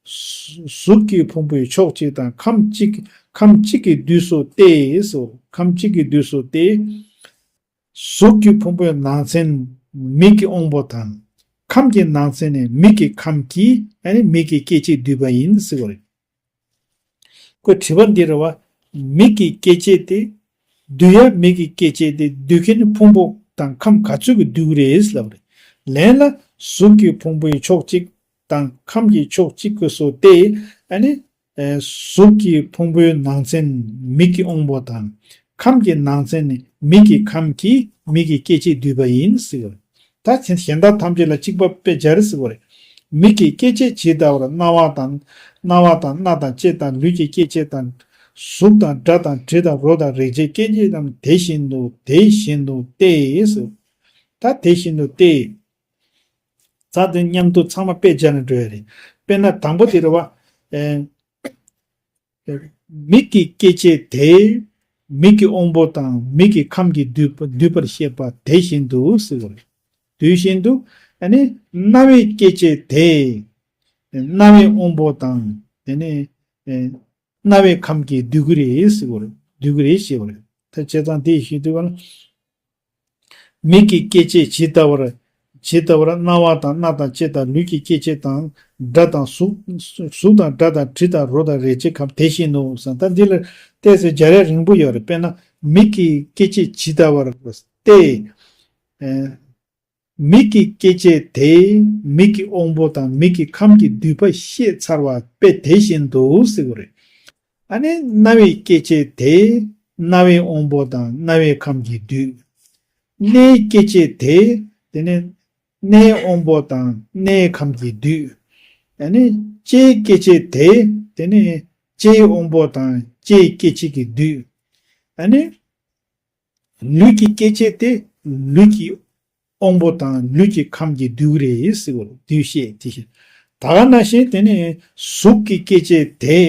གཟུགས་ཀྱི་ཕུང་པོའི་ཕྱོགས་གཅིག་དང་ཁམས་གཅིག་ཁམས་གཅིག་གི་དུས་སུ་སྟེ་ཟེར། ཁམས་གཅིག་གི་དུས་སུ་སྟེ། གཟུགས་ཀྱི་ཕུང་པོའི་ནང་ཚན་མིག་གི་དབང་པོ་དང་། ཁམས་ཀྱི་ནང་ཚན་ནི་མིག་གི་ཁམས་ཀྱིས་ཨ་ནི་མིག་གི་སྐྱེ་མཆེད་བསྡུས་པ་ཡིན་ཟེར་བ་རེད། ཁོས་དྲི་བ་འདི་རེད་བ། མིག་གི་སྐྱེ་མཆེད་དེ། བསྡུ་ཡ་མིག་གི་སྐྱེ་མཆེད་དེ་བསྡུ་མཁན་ཕུང་པོ་དང་ཁམས་ག་ཚོད་ཀྱིས་བསྡུ་གི་རེད་ལབ་རེད། ལན་ལ་གཟུགས་ཀྱི་ཕུང་པོའི་ཕྱོགས་གཅིག་དང་ཁམས་ཀྱི་ཕྱོགས་གཅིག་གི་སོ་སྟེ། ཨ་ནི། གཟུགས་ཀྱི་ཕུང་པོའི་ནང་ཚན་མིག་གི་དབང་པོ་དང་། ཁམས་ཀྱི་ནང་ཚན་ནི་མིག་གི་ཁམས་ཀྱིས་མིག་གི་སྐྱེ་མཆེད་བསྡུས་པ་ཡིན་ཟེར་བ་རེད། ད་གཞན་དག་ཐམས་ཅད་ལ་གཅིག་པ་དཔེ་སྦྱར་ཟེར་བ་རེད། མིག་གི་སྐྱེ་མཆེད་ཇི་ལྟ་བར་རྣ་བ་དང་། རྣ་བ་དང་སྣ་དང་ལྕེ་དང་ལུས་ཀྱི་སྐྱེ་མཆེད་དང་། གཟུགས་དང་སྒྲ་དང་དྲི་དང་རོ་དང་རེག་བྱའི་སྐྱེ་མཆེད་རྣམས་དེ་བཞིན་དུ་དེ་བཞིན་དུ་སྟེ་ཟེར། ད་དེ་བཞིན་དུ་སྟེ། ད་དེ་མཉམ་དུ་ཚང་མ་དཔེ་སྦྱར་ནས་འགྲོ་ཡ་རེད། དཔེར་ན་དང་པོ་དེ་རེད་བ། ཨེ། མིག་གི་སྐྱེ་མཆེད་དེ། མིག་གི་དབང་པོ་དང་མིག་གི་ཁམས་ཀྱིས་བསྡུས་པ་བསྡུས་པར་བཤད་པ་དེ་བཞིན་དུ་ཟེར་བ་རེད། དེ་བཞིན་དུ། ཨ་ནི། རྣ་བའི་སྐྱེ་མཆེད་དེ། རྣ་བའི་དབང་པོ་དང་། དེ་ནས། ཨེ། རྣ་བའི་ཁམས་ཀྱིས་བསྡུས་ཀྱི་རེད་ཟེར་བ་རེད། བསྡུས་ཀྱི་རེད་ཞེས་པ་རེད། ད་བྱས་ཙང་དེ་བཞིན་དུ་བ་ལ། མིག་གི་སྐྱེ་མཆེད་ཇི་ལྟ་བར། ཇི་ལྟ་བར་རྣ་བ་དང་སྣ་དང་ལྕེ་དང་ལུས་ཀྱི་སྐྱེ་མཆེད་དང་། སྒྲ་དང་གཟུགས། གཟུགས་དང་སྒྲ་དང་དྲི་དང་རོ་དང་རེག་བྱའི་ཁམས་དེ་བཞིན་ནོ་ཟེར། ད་འདི་ལ་ཏོག་ཙམ་སྦྱར་ཡ་རིང་པོ་ཡོད་རེད། དཔེར་ན་མིག་གི་སྐྱེ་མཆེད་ཇི་ལྟ་བར་སྟེ། ཨེ། མིག་གི་སྐྱེ་མཆེད་དེ་མིག་གི་དབང་པོ་དང་མིག་གི་ཁམས་ཀྱིས་བསྡུས་པ་ཤེས་ཚར་བ་དཔེ་དེ་བཞིན་དུ་ཟེར་བ་རེད། ཨ་ནི་རྣ་བའི་སྐྱེ་མཆེད་དེ་རྣ་བའི་དབང་པོ་དང་རྣ་བའི་ཁམས་ཀྱིས་བསྡུས། སྣའི་སྐྱེ་མཆེད་དེ་དེ་ནི་སྣའི་དབང་པོ་དང་སྣའི་ཁམས་ཀྱིས་བསྡུས། ཨ་ནི་ལྕེའི་སྐྱེ་མཆེད་དེ་དེ་ནི་ལྕེའི་དབང་པོ་དང་ལྕེའི་སྐྱེ་མཆེད་ཀྱིས་བསྡུས། ཨ་ནི། ལུས་ཀྱི་སྐྱེ་མཆེད་དེ་ལུས་ཀྱི་དབང་པོ་དང་ལུས་ཀྱི་ཁམས་ཀྱིས་བསྡུས་རེད་ཟེར་བ་བསྡུས་བཤད་དེ་བཞིན། ད་ག་ནང་བཞིན་དེ་ནི་གཟུགས་ཀྱི་སྐྱེ་མཆེད་དེ།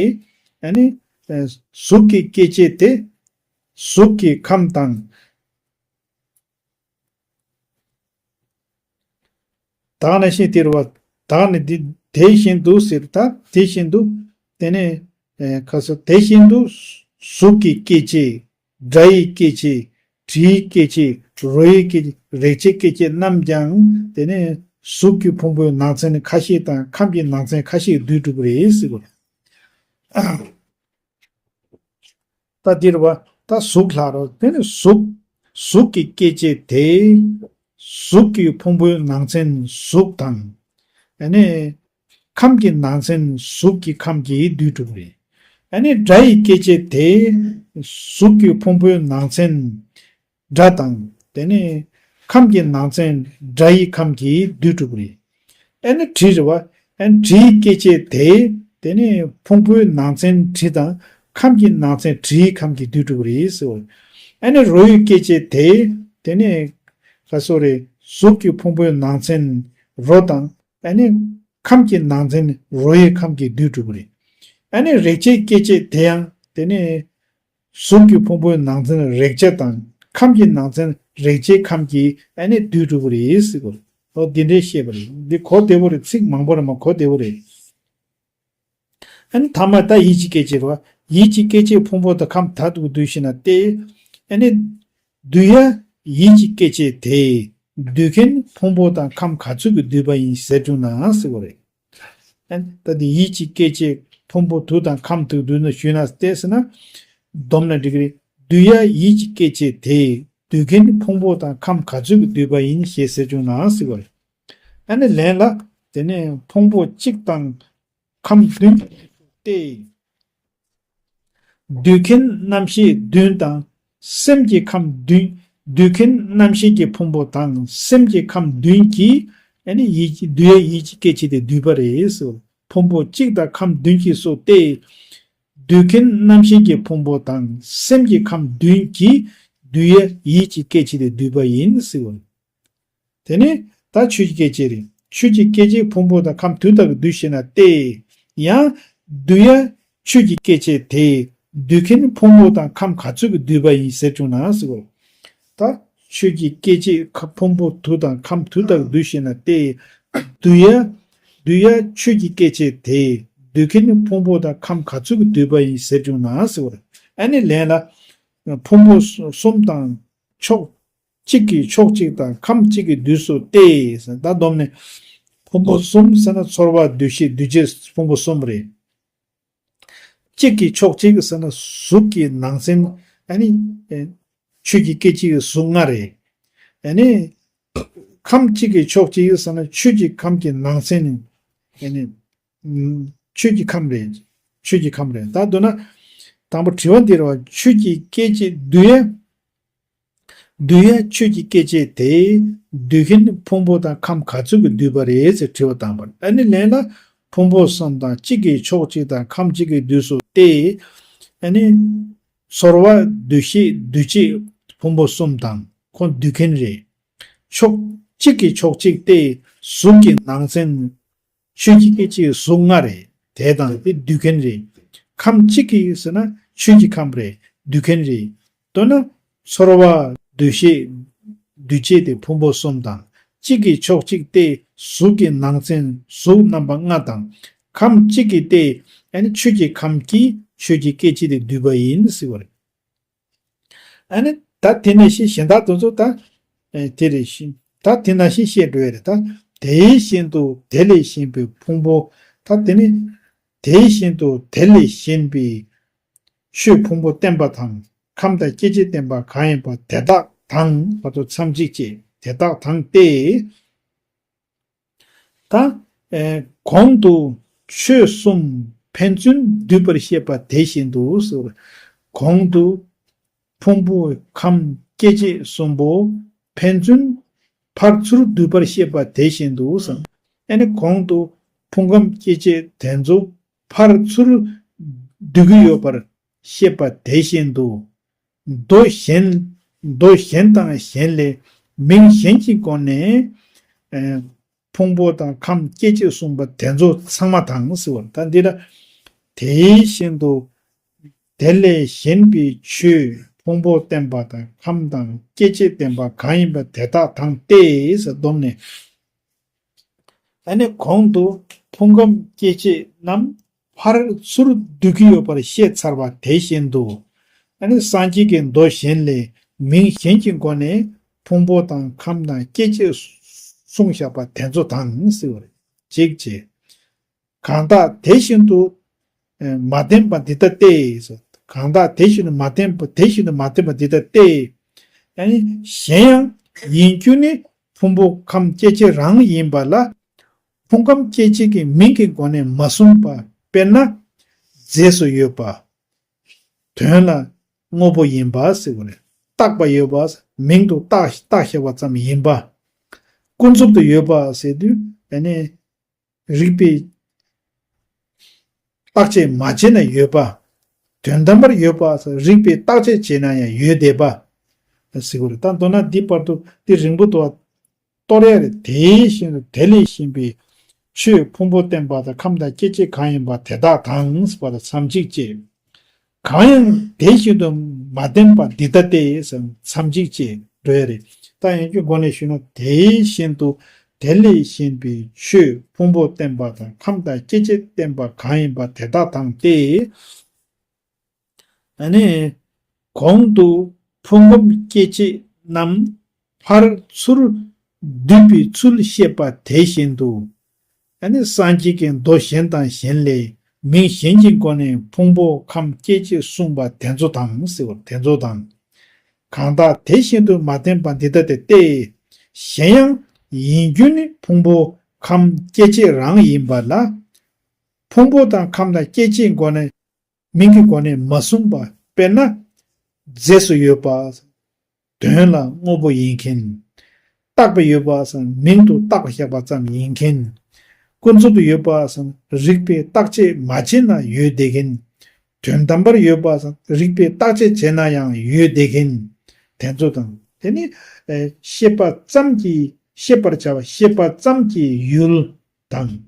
ཨ་ནི། གཟུགས་ཀྱི་སྐྱེ་མཆེད་དེ་གཟུགས་ཀྱི་ཁམས་དང་། ད་ག་ནང་བཞིན་དེ་རེད་བ། ད་ག་ནི་འདི་དེ་བཞིན་དུ་ཟེར། ད་དེ་བཞིན་དུ། དེ་ནས། ཨེ། ཁ་སོ་དེ་བཞིན་དུ། གཟུགས་ཀྱི་སྐྱེ་མཆེད། སྒྲ་ཡི་སྐྱེ་མཆེད། དྲི་ཡི་སྐྱེ་མཆེད། རོ་ཡི་སྐྱེ་མཆེད། རེག་བྱའི་སྐྱེ་མཆེད་རྣམས་ཀྱང་དེ་ནས་གཟུགས་ཀྱི་ཕུང་པོའི་ནང་ཚན་ཁ་ཤས་དང་ཁམས་ཀྱི་ནང་ཚན་ཁ་ཤས་བསྡུས་གྲུབ་པ་རེད་ཟེར་བ་རེད། ད་འདིར་བ། ད་གཟུགས་ལྷག་རོ། དེ་ནི་གཟུགས། གཟུགས་ཀྱི་སྐྱེ་མཆེད་དེ། གཟུགས་ཀྱི་ཕུང་པོའི་ནང་ཚན་གཟུགས་དང་། ཨ་ནི། ཁམས་ཀྱི་ནང་ཚན་གཟུགས་ཀྱི་ཁམས་ཀྱིས་བསྡུས་གྲུབ་རེད། ཨ་ནི་སྒྲ་ཡི་སྐྱེ་མཆེད་དེ། གཟུགས་ཀྱི་ཕུང་པོའི་ནང་ཚན་སྒྲ་དང་། དེ་ནི་ཁམས་ཀྱི་ནང་ཚན་སྒྲ་ཡི་ཁམས་ཀྱིས་བསྡུས་གྲུབ་རེད། ཨ་ནི་དྲི་རེད་བ། ཨ་ནི་དྲི་ཡི་སྐྱེ་མཆེད་དེ། དེ་ནི་ཕུང་པོའི་ནང་ཚན་དྲི་དང་ཁམས་ཀྱི་ནང་ཚན་དྲི་ཡི་ཁམས་ཀྱིས་བསྡུས་གྲུབ་རེད་ཟེར་བ། ཨ་ནི་རོ་ཡི་སྐྱེ་མཆེད་དེ། དེ་ནི་ག་སོ་རེད། གཟུགས་ཀྱི་ཕུང་པོའི་ནང་ཚན་རོ་དང་། ཨ་ནི་ཁམས་ཀྱི་ནང་ཚན་རོ་ཡི་ཁམས་ཀྱིས་བསྡུས་གྲུབ་རེད། ཨ་ནི་རེག་བྱའི་སྐྱེ་མཆེད་དེ་ཡང་དེ་ནི། གཟུགས་ཀྱི་ཕུང་པོའི་ནང་ཚན་རེག་བྱ་དང་ཁམས་ཀྱི་ནང་ཚན་རེག་བྱའི་ཁམས་ཀྱིས་ཨ་ནི་བསྡུས་གྲུབ་པ་རེད་ཟེར་གོ། འོ་འདི་འདྲའི་བཤད་པ་རེད། འདི་གོ་བདེ་བོ་རེད། ཚིག་མང་པོ་རེད་མ་གོ་བདེ་བོ་རེད། ཨ་ནི་ཐ་མ་ད་ཡིད་ཀྱི་སྐྱེ་མཆེད་རེད་བ། ཡིད་ཀྱི་སྐྱེ་མཆེད་ཕུང་པོ་དང་ཁམས་དག་ཏུ་བསྡུས་ཤེ་ན་སྟེ། ཨ་ནི། བསྡུ་ཡ་ཡིད་ཀྱི་སྐྱེ་མཆེད་དེ། བསྡུ་མཁན་ཕུང་པོ་དང་ཁམས་ག་ཚོད་ཀྱིས་བསྡུས་པ་ཡིན་ཟེར་བྱུང་ན་ཟེར་བ་རེད། ཨ་ནི་ད་དེ་ཡིད་ཀྱི་སྐྱེ་མཆེད་ཕུང་པོ་དུ་དང་ཁམས་དུ་བསྡུས་ན་ཞུས་ན་ཏོག་ཙམ་ན། བསྡོམས་ན་འགྲིག་གི་རེད། བསྡུ་ཡ་ཡིད་ཀྱི་སྐྱེ་མཆེད་དེ། བསྡུ་མཁན་ཕུང་པོ་དང་ཁམས་ག་ཚོད་ཀྱིས་བསྡུས་པ་ཡིན་ཞེས་ཟེར་བྱུང་ན་ཟེར་བ་རེད། ཨ་ནི་ལན་ལ། དེ་ནས་ཕུང་པོ་གཅིག་དང་ཁམས་བདུན་སྟེ། བསྡུ་མཁན་རྣམ་ཤེས་བདུན་དང་སེམས་ཀྱི་ཁམས་བདུན། བསྡུ་མཁན་རྣམ་ཤེས་ཀྱི་ཕུང་པོ་དང་སེམས་ཀྱི་ཁམས་བདུན་གྱིས་ཨ་ནི་ཡིད་ཀྱི་བསྡུ་ཡ་ཡིད་ཀྱི་སྐད་ཅིག་དེ་བསྡུས་པ་རེད་ཟེར། ཕུང་པོ་གཅིག་དང་ཁམས་བདུན་གྱིས་སོ་སྟེ། བསྡུ་མཁན་རྣམ་ཤེས་ཀྱི་ཕུང་པོ་དང་སེམས་ཀྱི་ཁམས་བདུན་གྱིས་བསྡུ་ཡ་ཡིད་ཀྱི་སྐད་ཅིག་དེ་བསྡུས་པ་ཡིན་ཟེར། དེ་ནི་ད་ཆོས་ཀྱི་སྐད་ཅིག་རེད། ཆོས་ཀྱི་སྐད་ཅིག་ཕུང་པོ་དང་ཁམས་དུ་དག་གི་བསྡུས་ཤེ་ན་སྟེ། ཡང་བསྡུ་ཡ་ཆོས་ཀྱི་སྐད་ཅིག་དེ་བསྡུ་མཁན་ཕུང་པོ་དང་ཁམས་ག་ཚོད་ཀྱིས་བསྡུས་པ་ཡིན་ཟེར་བྱུང་ན་ཟེར་བ། ད་ཆོས་ཀྱི་སྐད་ཅིག་ཁ་ཕུང་པོ་དུ་དང་ཁམས་དུ་དག་བསྡུས་ཤེ་ན་སྟེ། བསྡུ་ཡ་བསྡུ་ཡ་ཆོས་ཀྱི་སྐད་ཅིག་དེ་བསྡུ་མཁན་ཕུང་པོ་དང་ཁམས་ག་ཚོད་ཀྱིས་བསྡུས་པ་ཡིན་ཟེར་བྱུང་ན་ཟེར་བ། ཨ་ནི་ལན་ལ། ཕུང་པོ་གསུམ་དང་ཕྱོགས། གཅིག་གིས་ཕྱོགས་གཅིག་དང་ཁམས་གཅིག་གི་དུས་སུ་སྟེ། ད་བསྡོམས་ནས་ཕུང་པོ་གསུམ་ཟེར་ན་ཚོར་བ་འདུ་ཤེས་འདུ་བྱེད་ཕུང་པོ་གསུམ་རེད། གཅིག་གིས་ཕྱོགས་གཅིག་ཟེར་ན་གཟུགས་ཀྱི་ནང་ཚན། ཨ་ནི། ཆོས་ཀྱི་སྐད་ཅིག་གི་གཟུགས་ལྔ་རེད། ཨ་ནི། ཁམས་གཅིག་གིས་ཕྱོགས་གཅིག་ཟེར་ན་ཆོས་ཀྱི་ཁམས་ཀྱི་ནང་ཚན། ཨ་ནི། ཆོས་ཀྱི་ཁམས་རེད། ཆོས་ཀྱི་ཁམས་རེད། ད་མདོར་ན། དང་པོ་དྲི་བ་འདི་རེད་བ། ཆོས་ཀྱི་སྐད་ཅིག་འདུས་ཡས། འདུས་ཡས་ཆོས་ཀྱི་སྐད་ཅིག་དེ། འདུས་མཁན་ཕུང་པོ་དང་ཁམས་ག་ཚོད་ཀྱིས་འདུས་པ་རེད་ཟེར་དྲི་བ་དང་པོ། ཨ་ནི་ལན་ལ། ཕུང་པོ་གསུམ་དང་གཅིག་གིས་ཕྱོགས་གཅིག་དང་ཁམས་གཅིག་གི་དུས་སུ་སྟེ། ཨ་ནི། ཚོར་བ་འདུ་ཤེས་འདུ་བྱེད་ཕུང་པོ་གསུམ་དང་ཁོང་འདུས་མཁན་རེད། ཕྱོགས་གཅིག་གིས་ཕྱོགས་གཅིག་སྟེ། གཟུགས་ཀྱི་ནང་ཚན། ཆོས་ཀྱི་སྐད་ཅིག་གཟུགས་ལྔ་རེད། དེ་དང་དེ་འདུས་མཁན་རེད། ཁམས་གཅིག་གིས་ཟེར་ན་ཆོས་ཀྱི་ཁམས་རེད། འདུས་མཁན་རེད། མདོར་ན། ཚོར་བ་འདུ་ཤེས་འདུ་བྱེད་དེ་ཕུང་པོ་གསུམ་དང་། གཅིག་གིས་ཕྱོགས་གཅིག་སྟེ་གཟུགས་ཀྱི་ནང་ཚན་གཟུགས་རྣམ་པ་ལྔ་དང་། ཁམས་གཅིག་གིས་སྟེ། ཨ་ནི་ཆོས་ཀྱི་ཁམས་ཀྱི་ཆོས་ཀྱི་སྐད་ཅིག་དེ་འདུས་པ་ཡིན་ཟེར་བ་རེད། ཨ་ནི་ད་དེ་ནང་བཞིན་གཞན་དག་དེ་ཚོ་ད། ཨེ་དེ་རེད་ཤི། ད་དེ་ནང་བཞིན་བཤད་འགྲོ་ཡ་རེད་ད། དེ་བཞིན་དུ་དེ་ལས་གཞན་པའི་ཕུང་པོ། ད་དེ་ནི། དེ་བཞིན་དུ་དེ་ལས་གཞན་པའི་ཆོས་ཕུང་པོ་བརྟེན་པ་དང་ཁམས་དང་སྐྱེ་མཆེད་བརྟེན་པ་གང་ཡིན་པ་དེ་དག་དང་ང་ཚོ་མཚམས་གཅིག་བཅད་དེ་དག་དང་སྟེ། ད། ཨེ། གོང་དུ་ཆོས་གསུམ་ཕན་ཚུན་འདུས་པར་བཤད་པ་དེ་བཞིན་དུ་ཟེར། གོང་དུ་ཕུང་པོ་ཁམས་སྐྱེ་མཆེད་གསུམ་པོ་ཕན་ཚུན་ཕར་ཚུར་འདུས་པར་བཤད་པ་དེ་བཞིན་དུ་ཟེར། ཨ་ནི་གོང་དུ་ཕུང་ཁམས་སྐྱེ་མཆེད་དེ་ཚོ་ཕར་ཚུར་འདུས་ཀྱི་ཡོད་པར་བཤད་པ་དེ་བཞིན་དུ། མདོ་གཞན། མདོ་གཞན་དང་གཞན་ལས་མིང་གཞན་གྱི་སྒོ་ནས། ཨེ། ཕུང་པོ་དང་ཁམས་སྐྱེ་མཆེད་གསུངས་པ་དེ་ཚོ་ཚང་མ་དང་ཟེར་བ་ད་འདི་ལ། དེ་བཞིན་དུ་དེ་ལས་གཞན་པའི་ཆོས་ཕུང་པོ་བརྟེན་པ་དང་ཁམས་དང་སྐྱེ་མཆེད་བརྟེན་པ་གང་ཡིན་པ་དེ་དག་དང་སྟེ་ཟེར་བསྡོམས་ནས། ཨ་ནི་གོང་དུ་ཕུང་ཁམས་སྐྱེ་མཆེད་རྣམས་ཕར་ཚུར་འདུས་ཀྱི་ཡོད་པར་བཤད་ཚར་བ་དེ་བཞིན་དུ། ཨ་ནི་སངས་རྒྱས་ཀྱི་མདོ་གཞན་ལས་མིང་གཞན་གྱི་སྒོ་ནས་ཕུང་པོ་དང་ཁམས་དང་སྐྱེ་མཆེད་གསུངས་བཞག་པ་དེ་ཚོ་དང་ཟེར་བ་རེད། གཅིག་བྱས། གང་དག་དེ་བཞིན་དུ་མ་བརྟེན་པ་འདི་ལྟ་སྟེ། གང་དག་དེ་བཞིན་དུ་མ་བརྟེན་པ་དེ་བཞིན་དུ་མ་བརྟེན་པ་འདི་ལྟ་སྟེ། ཡང་ན་གཞན་ཡང་ཡིན་རྒྱུ་ནི་ཕུང་པོ་ཁམས་སྐྱེ་མཆེད་རང་ཡིན་པ་ལ། ཕུང་ཁམས་སྐྱེ་མཆེད་ཀྱི་མིང་གི་སྒོ་ནས་མ་གསུངས་པ། དཔེར་ན། རྫས་སུ་ཡོད་པ། དོན་ལ་དངོས་པོ་ཡིན་པ་ཟེར་བ་རེད། བཏགས་པ་ཡོད་པ། མིང་དུ་བཏགས་བཏགས་བཞག་པ་ཙམ་ཡིན་པ། ཀུན་རྫོབ་ཏུ་ཡོད་པ་ཟེར་དུས་ཨ་ནི། རིགས་པས་བརྟག་དཔྱད་མ་བྱས་ན་ཡོད་པ། དོན་དམ་པར་ཡོད་པ། རིགས་པས་བརྟག་དཔྱད་བྱས་ན་ཡང་ཡོད་བསྡད་པ། ཟེར་བ་རེད། ད་མདོར་ན་འདི་བར་དུ་འདི་རིང་པོ་འདུག་བ། གཏོར་ཡ་རེད། དེ་བཞིན་དུ་དེ་ལས་གཞན་པའི་ཆོས་ཕུང་པོ་བརྟེན་པ་དང་ཁམས་དང་སྐྱེ་མཆེད་གང་ཡིན་པ་དེ་དག་དང་ཟེར་བ་དང་མཚམས་གཅིག་བཅད། གང་ཡང་དེ་བཞིན་དུ་མ་བརྟེན་པ་འདི་ལྟ་སྟེ་ཟེར་མཚམས་གཅིག་བཅད་འགྲོ་ཡ་རེད། ད་ཡང་རྒྱུ་སྒོ་ནས་ཞུས་ན། དེ་བཞིན་དུ་དེ་ལས་གཞན་པའི་ཆོས་ཕུང་པོ་བརྟེན་པ་དང་ཁམས་དང་སྐྱེ་མཆེད་བརྟེན་པ་གང་ཡིན་པ་དེ་དག་དང་སྟེ། ཨ་ནི། གོང་དུ་ཕུང་ཁམས་སྐྱེ་མཆེད་རྣམས་ཕར་ཚུར་འདུས་པའི་ཚུལ་བཤད་པ་དེ་བཞིན་དུ། ཨ་ནི་སངས་རྒྱས་ཀྱི་མདོ་གཞན་དང་གཞན་ལས་མིང་གཞན་གྱི་སྒོ་ནས་ཕུང་པོ་ཁམས་སྐྱེ་མཆེད་གསུངས་པ་དེ་ཚོ་དང་ཟེར་བ་དེ་ཚོ་དང་། གང་དག་དེ་བཞིན་དུ་མ་བརྟེན་པ་འདི་ལྟ་སྟེ། གཞན་ཡང་ཡིན་རྒྱུ་ནི་ཕུང་པོ་ཁམས་སྐྱེ་མཆེད་རང་ཡིན་པ་ལ། ཕུང་པོ་དང་ཁམས་དང་སྐྱེ་མཆེད་སྒོ་ནས། མིང་གི་སྒོ་ནས་མ་གསུངས་པ། དཔེར་ན། རྫས་སུ་ཡོད་པ། དོན་ལ་དངོས་པོ་ཡིན་མཁན། བཏགས་པ་ཡོད་པ་སམ་མིང་དུ་བཏགས་པ་བཞག་པ་ཙམ་ཡིན་མཁན། ཀུན་རྫོབ་ཏུ་ཡོད་པ་སམ་རིགས་པས་བརྟག་དཔྱད་མ་བྱས་ན་ཡོད་བསྡད་མཁན། དོན་དམ་པར་ཡོད་པ་སམ་རིགས་པས་བརྟག་དཔྱད་བྱས་ན་ཡང་ཡོད་བསྡད་མཁན། དེ་ཚོ་དང་། དེ་ནི་ཤེས་པ་ཙམ་གྱིས་ཤེས་པར་བྱ་བ་ཤེས་པ་ཙམ་གྱི་ཡུལ། དང་།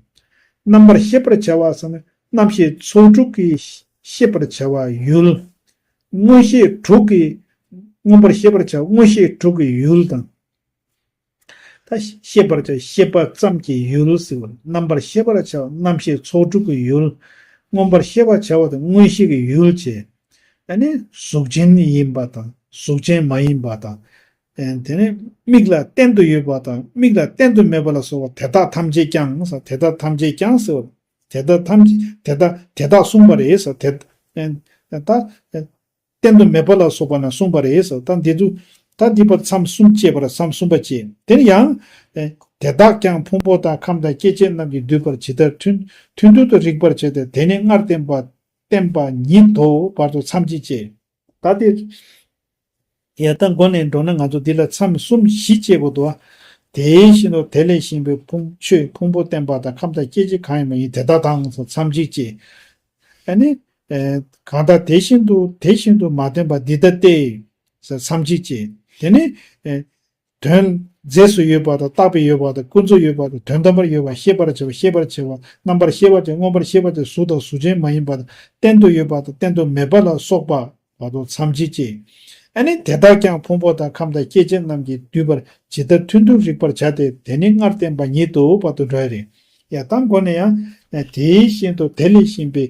རྣམ་པར་ཤེས་པར་བྱ་བ་ཟེར་ན་རྣམ་ཤེས་ཚོགས་དྲུག་གིས་ཤེས་པར་བྱ་བ་ཡུལ། མངོན་ཤེས་དྲུག་གིས་མངོན་པར་ཤེས་པར་བྱ་བ་མངོན་ཤེས་དྲུག་གི་ཡུལ་དང་། ད་ཤེས་པར་བྱ་ཤེས་པ་ཙམ་གྱི་ཡུལ་ཟེར་བ་རྣམ་པར་ཤེས་པར་བྱ་བ་རྣམ་ཤེས་ཚོགས་དྲུག་གི་ཡུལ། མངོན་པར་ཤེས་པར་བྱ་བ་དང་མངོན་ཤེས་ཀྱི་ཡུལ་བཅས། ཨ་ནི་གཟུགས་ཅན་ཡིན་པ་དང་གཟུགས་ཅན་མ་ཡིན་པ་དང་། ཨེ་དེ་ནས་མིག་ལ་བརྟན་དུ་ཡོད་པ་དང་མིག་ལ་བརྟན་དུ་མེད་པ་ལ་སོགས་པ་དེ་དག་ཐམས་ཅད་ཀྱང་ཟེར། དེ་དག་ཐམས་ཅད་ཀྱང་ཟེར་བ། དེ་དག་ཐམས་ཅད་དེ་དག་དེ་དག་གསུངས་པ་རེད་ཟེར། དེ་ཨེ་ད་ཨེ་བརྟན་དུ་མེད་པ་ལ་སོགས་པ་ན་གསུངས་པ་རེད་ཟེར། ད་འདི་དུ་ད་འདི་པར་མཚམས་གསུམ་བཅད་པར་མཚམས་གསུམ་པ་བཅད། དེ་ཡང་ཨེ་དེ་དག་ཀྱང་ཕུང་པོ་དང་ཁམས་དང་སྐྱེ་མཆེད་རྣམས་ཀྱིས་བསྡུས་པར་ཇི་ལྟར་མཐུན་མཐུན་མཐུན་དུ་རིག་པར་བྱེད་དེ། དེ་ནི་སྔར་བསྟན་པ་བསྟན་པ་ཉིད་དོ། བར་དུ་མཚམས་ཀྱིས་བཅད། ད་དེ་ཡ་ད་མགོ་ནས་འགྲོ་ན་ང་ཚོ་འདི་ལ་མཚམས་གསུམ་བཞི་བཅད་པོ་འདུག། དེ་བཞིན་དུ་དེ་ལས་གཞན་པའི་ཕུང་ཆོས་ཕུང་པོ་བསྟན་པ་དང་ཁམས་དང་སྐྱེ་མཆེད་གང་ཡིན་པ་ཡིན་དེ་དག་དང་མཚམས་གཅིག་བཅད། ཨ་ནི་གང་ལྟར་དེ་བཞིན་དུ་དེ་བཞིན་དུ་མ་བསྟན་པ་འདི་ལྟ་སྟེ། མཚམས་གཅིག་བཅད། དེ་ནི་དོན་རྫས་སུ་ཡོད་པ་དང་རྟག་པའི་ཡོད་པ་དང་ཀུན་རྫོབ་ཡོད་པ་དང་དོན་དམ་པར་ཡོད་པ་ཤེས་པར་བྱ་བ་ཤེས་པར་བྱ་བ་རྣམ་པར་ཤེས་པར་བྱ་མངོན་པར་ཤེས་པར་བྱ་གཟུགས་དང་གཟུགས་ཅན་མ་ཡིན་པ་དང་གཏན་དུ་ཡོད་པ་དང་གཏན་དུ་མེད་པ་ལ་སོགས་པ་བར་དུ་མཚམས་གཅིག་བཅད། ཨ་ནི་དེ་དག་ཀྱང་ཕུང་པོ་དང་ཁམས་དང་སྐྱེ་མཆེད་རྣམས་ཀྱིས་བསྡུས་པར་ཇི་ལྟར་མཐུན་མཐུན་རིག་པར་བྱ་སྟེ། དེ་ནི་སྔར་བསྟན་པ་ཉིད་དོ། བར་དུ་འགྲོ་ཡི་རེད། ཡ་ད་མགོ་ནས་ཡང་དེ་བཞིན་དུ་དེ་ལས་གཞན་པའི་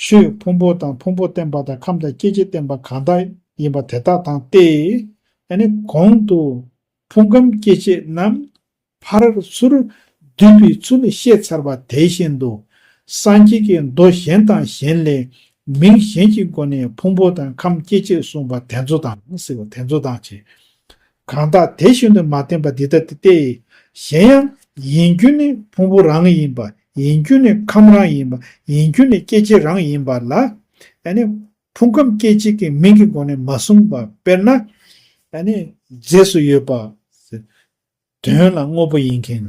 ཆོས་ཕུང་པོ་དང་ཕུང་པོ་བསྟན་པ་དང་ཁམས་དང་སྐྱེ་མཆེད་བསྟན་པ་གང་དག་ཡིན་པ་དེ་དག་དང་སྟེ། ཨ་ནི་གོང་དུ་ཕུང་ཁམས་སྐྱེ་མཆེད་རྣམས་ཕར་ཚུར་བསྡུས་པའི་ཚུལ་བཤད་ཚར་བ་དེ་བཞིན་དུ། སངས་རྒྱས་ཀྱིས་མདོ་གཞན་དང་གཞན་ལས་མིང་གཞན་གྱི་སྒོ་ནས་ཕུང་པོ་དང་ཁམས་སྐྱེ་མཆེད་གསུངས་པ་དེ་ཚོ་དང་ཟེར་བ་དེ་ཚོ་དང་བཅས། གང་དག་དེ་བཞིན་དུ་མ་བསྟན་པ་འདི་ལྟ་སྟེ། གཞན་ཡང་ཡིན་རྒྱུ་ནི་ཕུང་པོ་རང་ཡིན་པ། ཡིན་རྒྱུ་ནི་ཁམས་རང་ཡིན་པ། ཡིན་རྒྱུ་ནི་སྐྱེ་མཆེད་རང་ཡིན་པ་ལ། ཨ་ནི་ཕུང་ཁམས་སྐྱེ་མཆེད་ཀྱི་མིང་གི་སྒོ་ནས་མ་གསུངས་པ། དཔེར་ན། ཨ་ནི་རྫས་སུ་ཡོད་པ། དོན་ལ་དངོས་པོ་ཡིན་མཁན།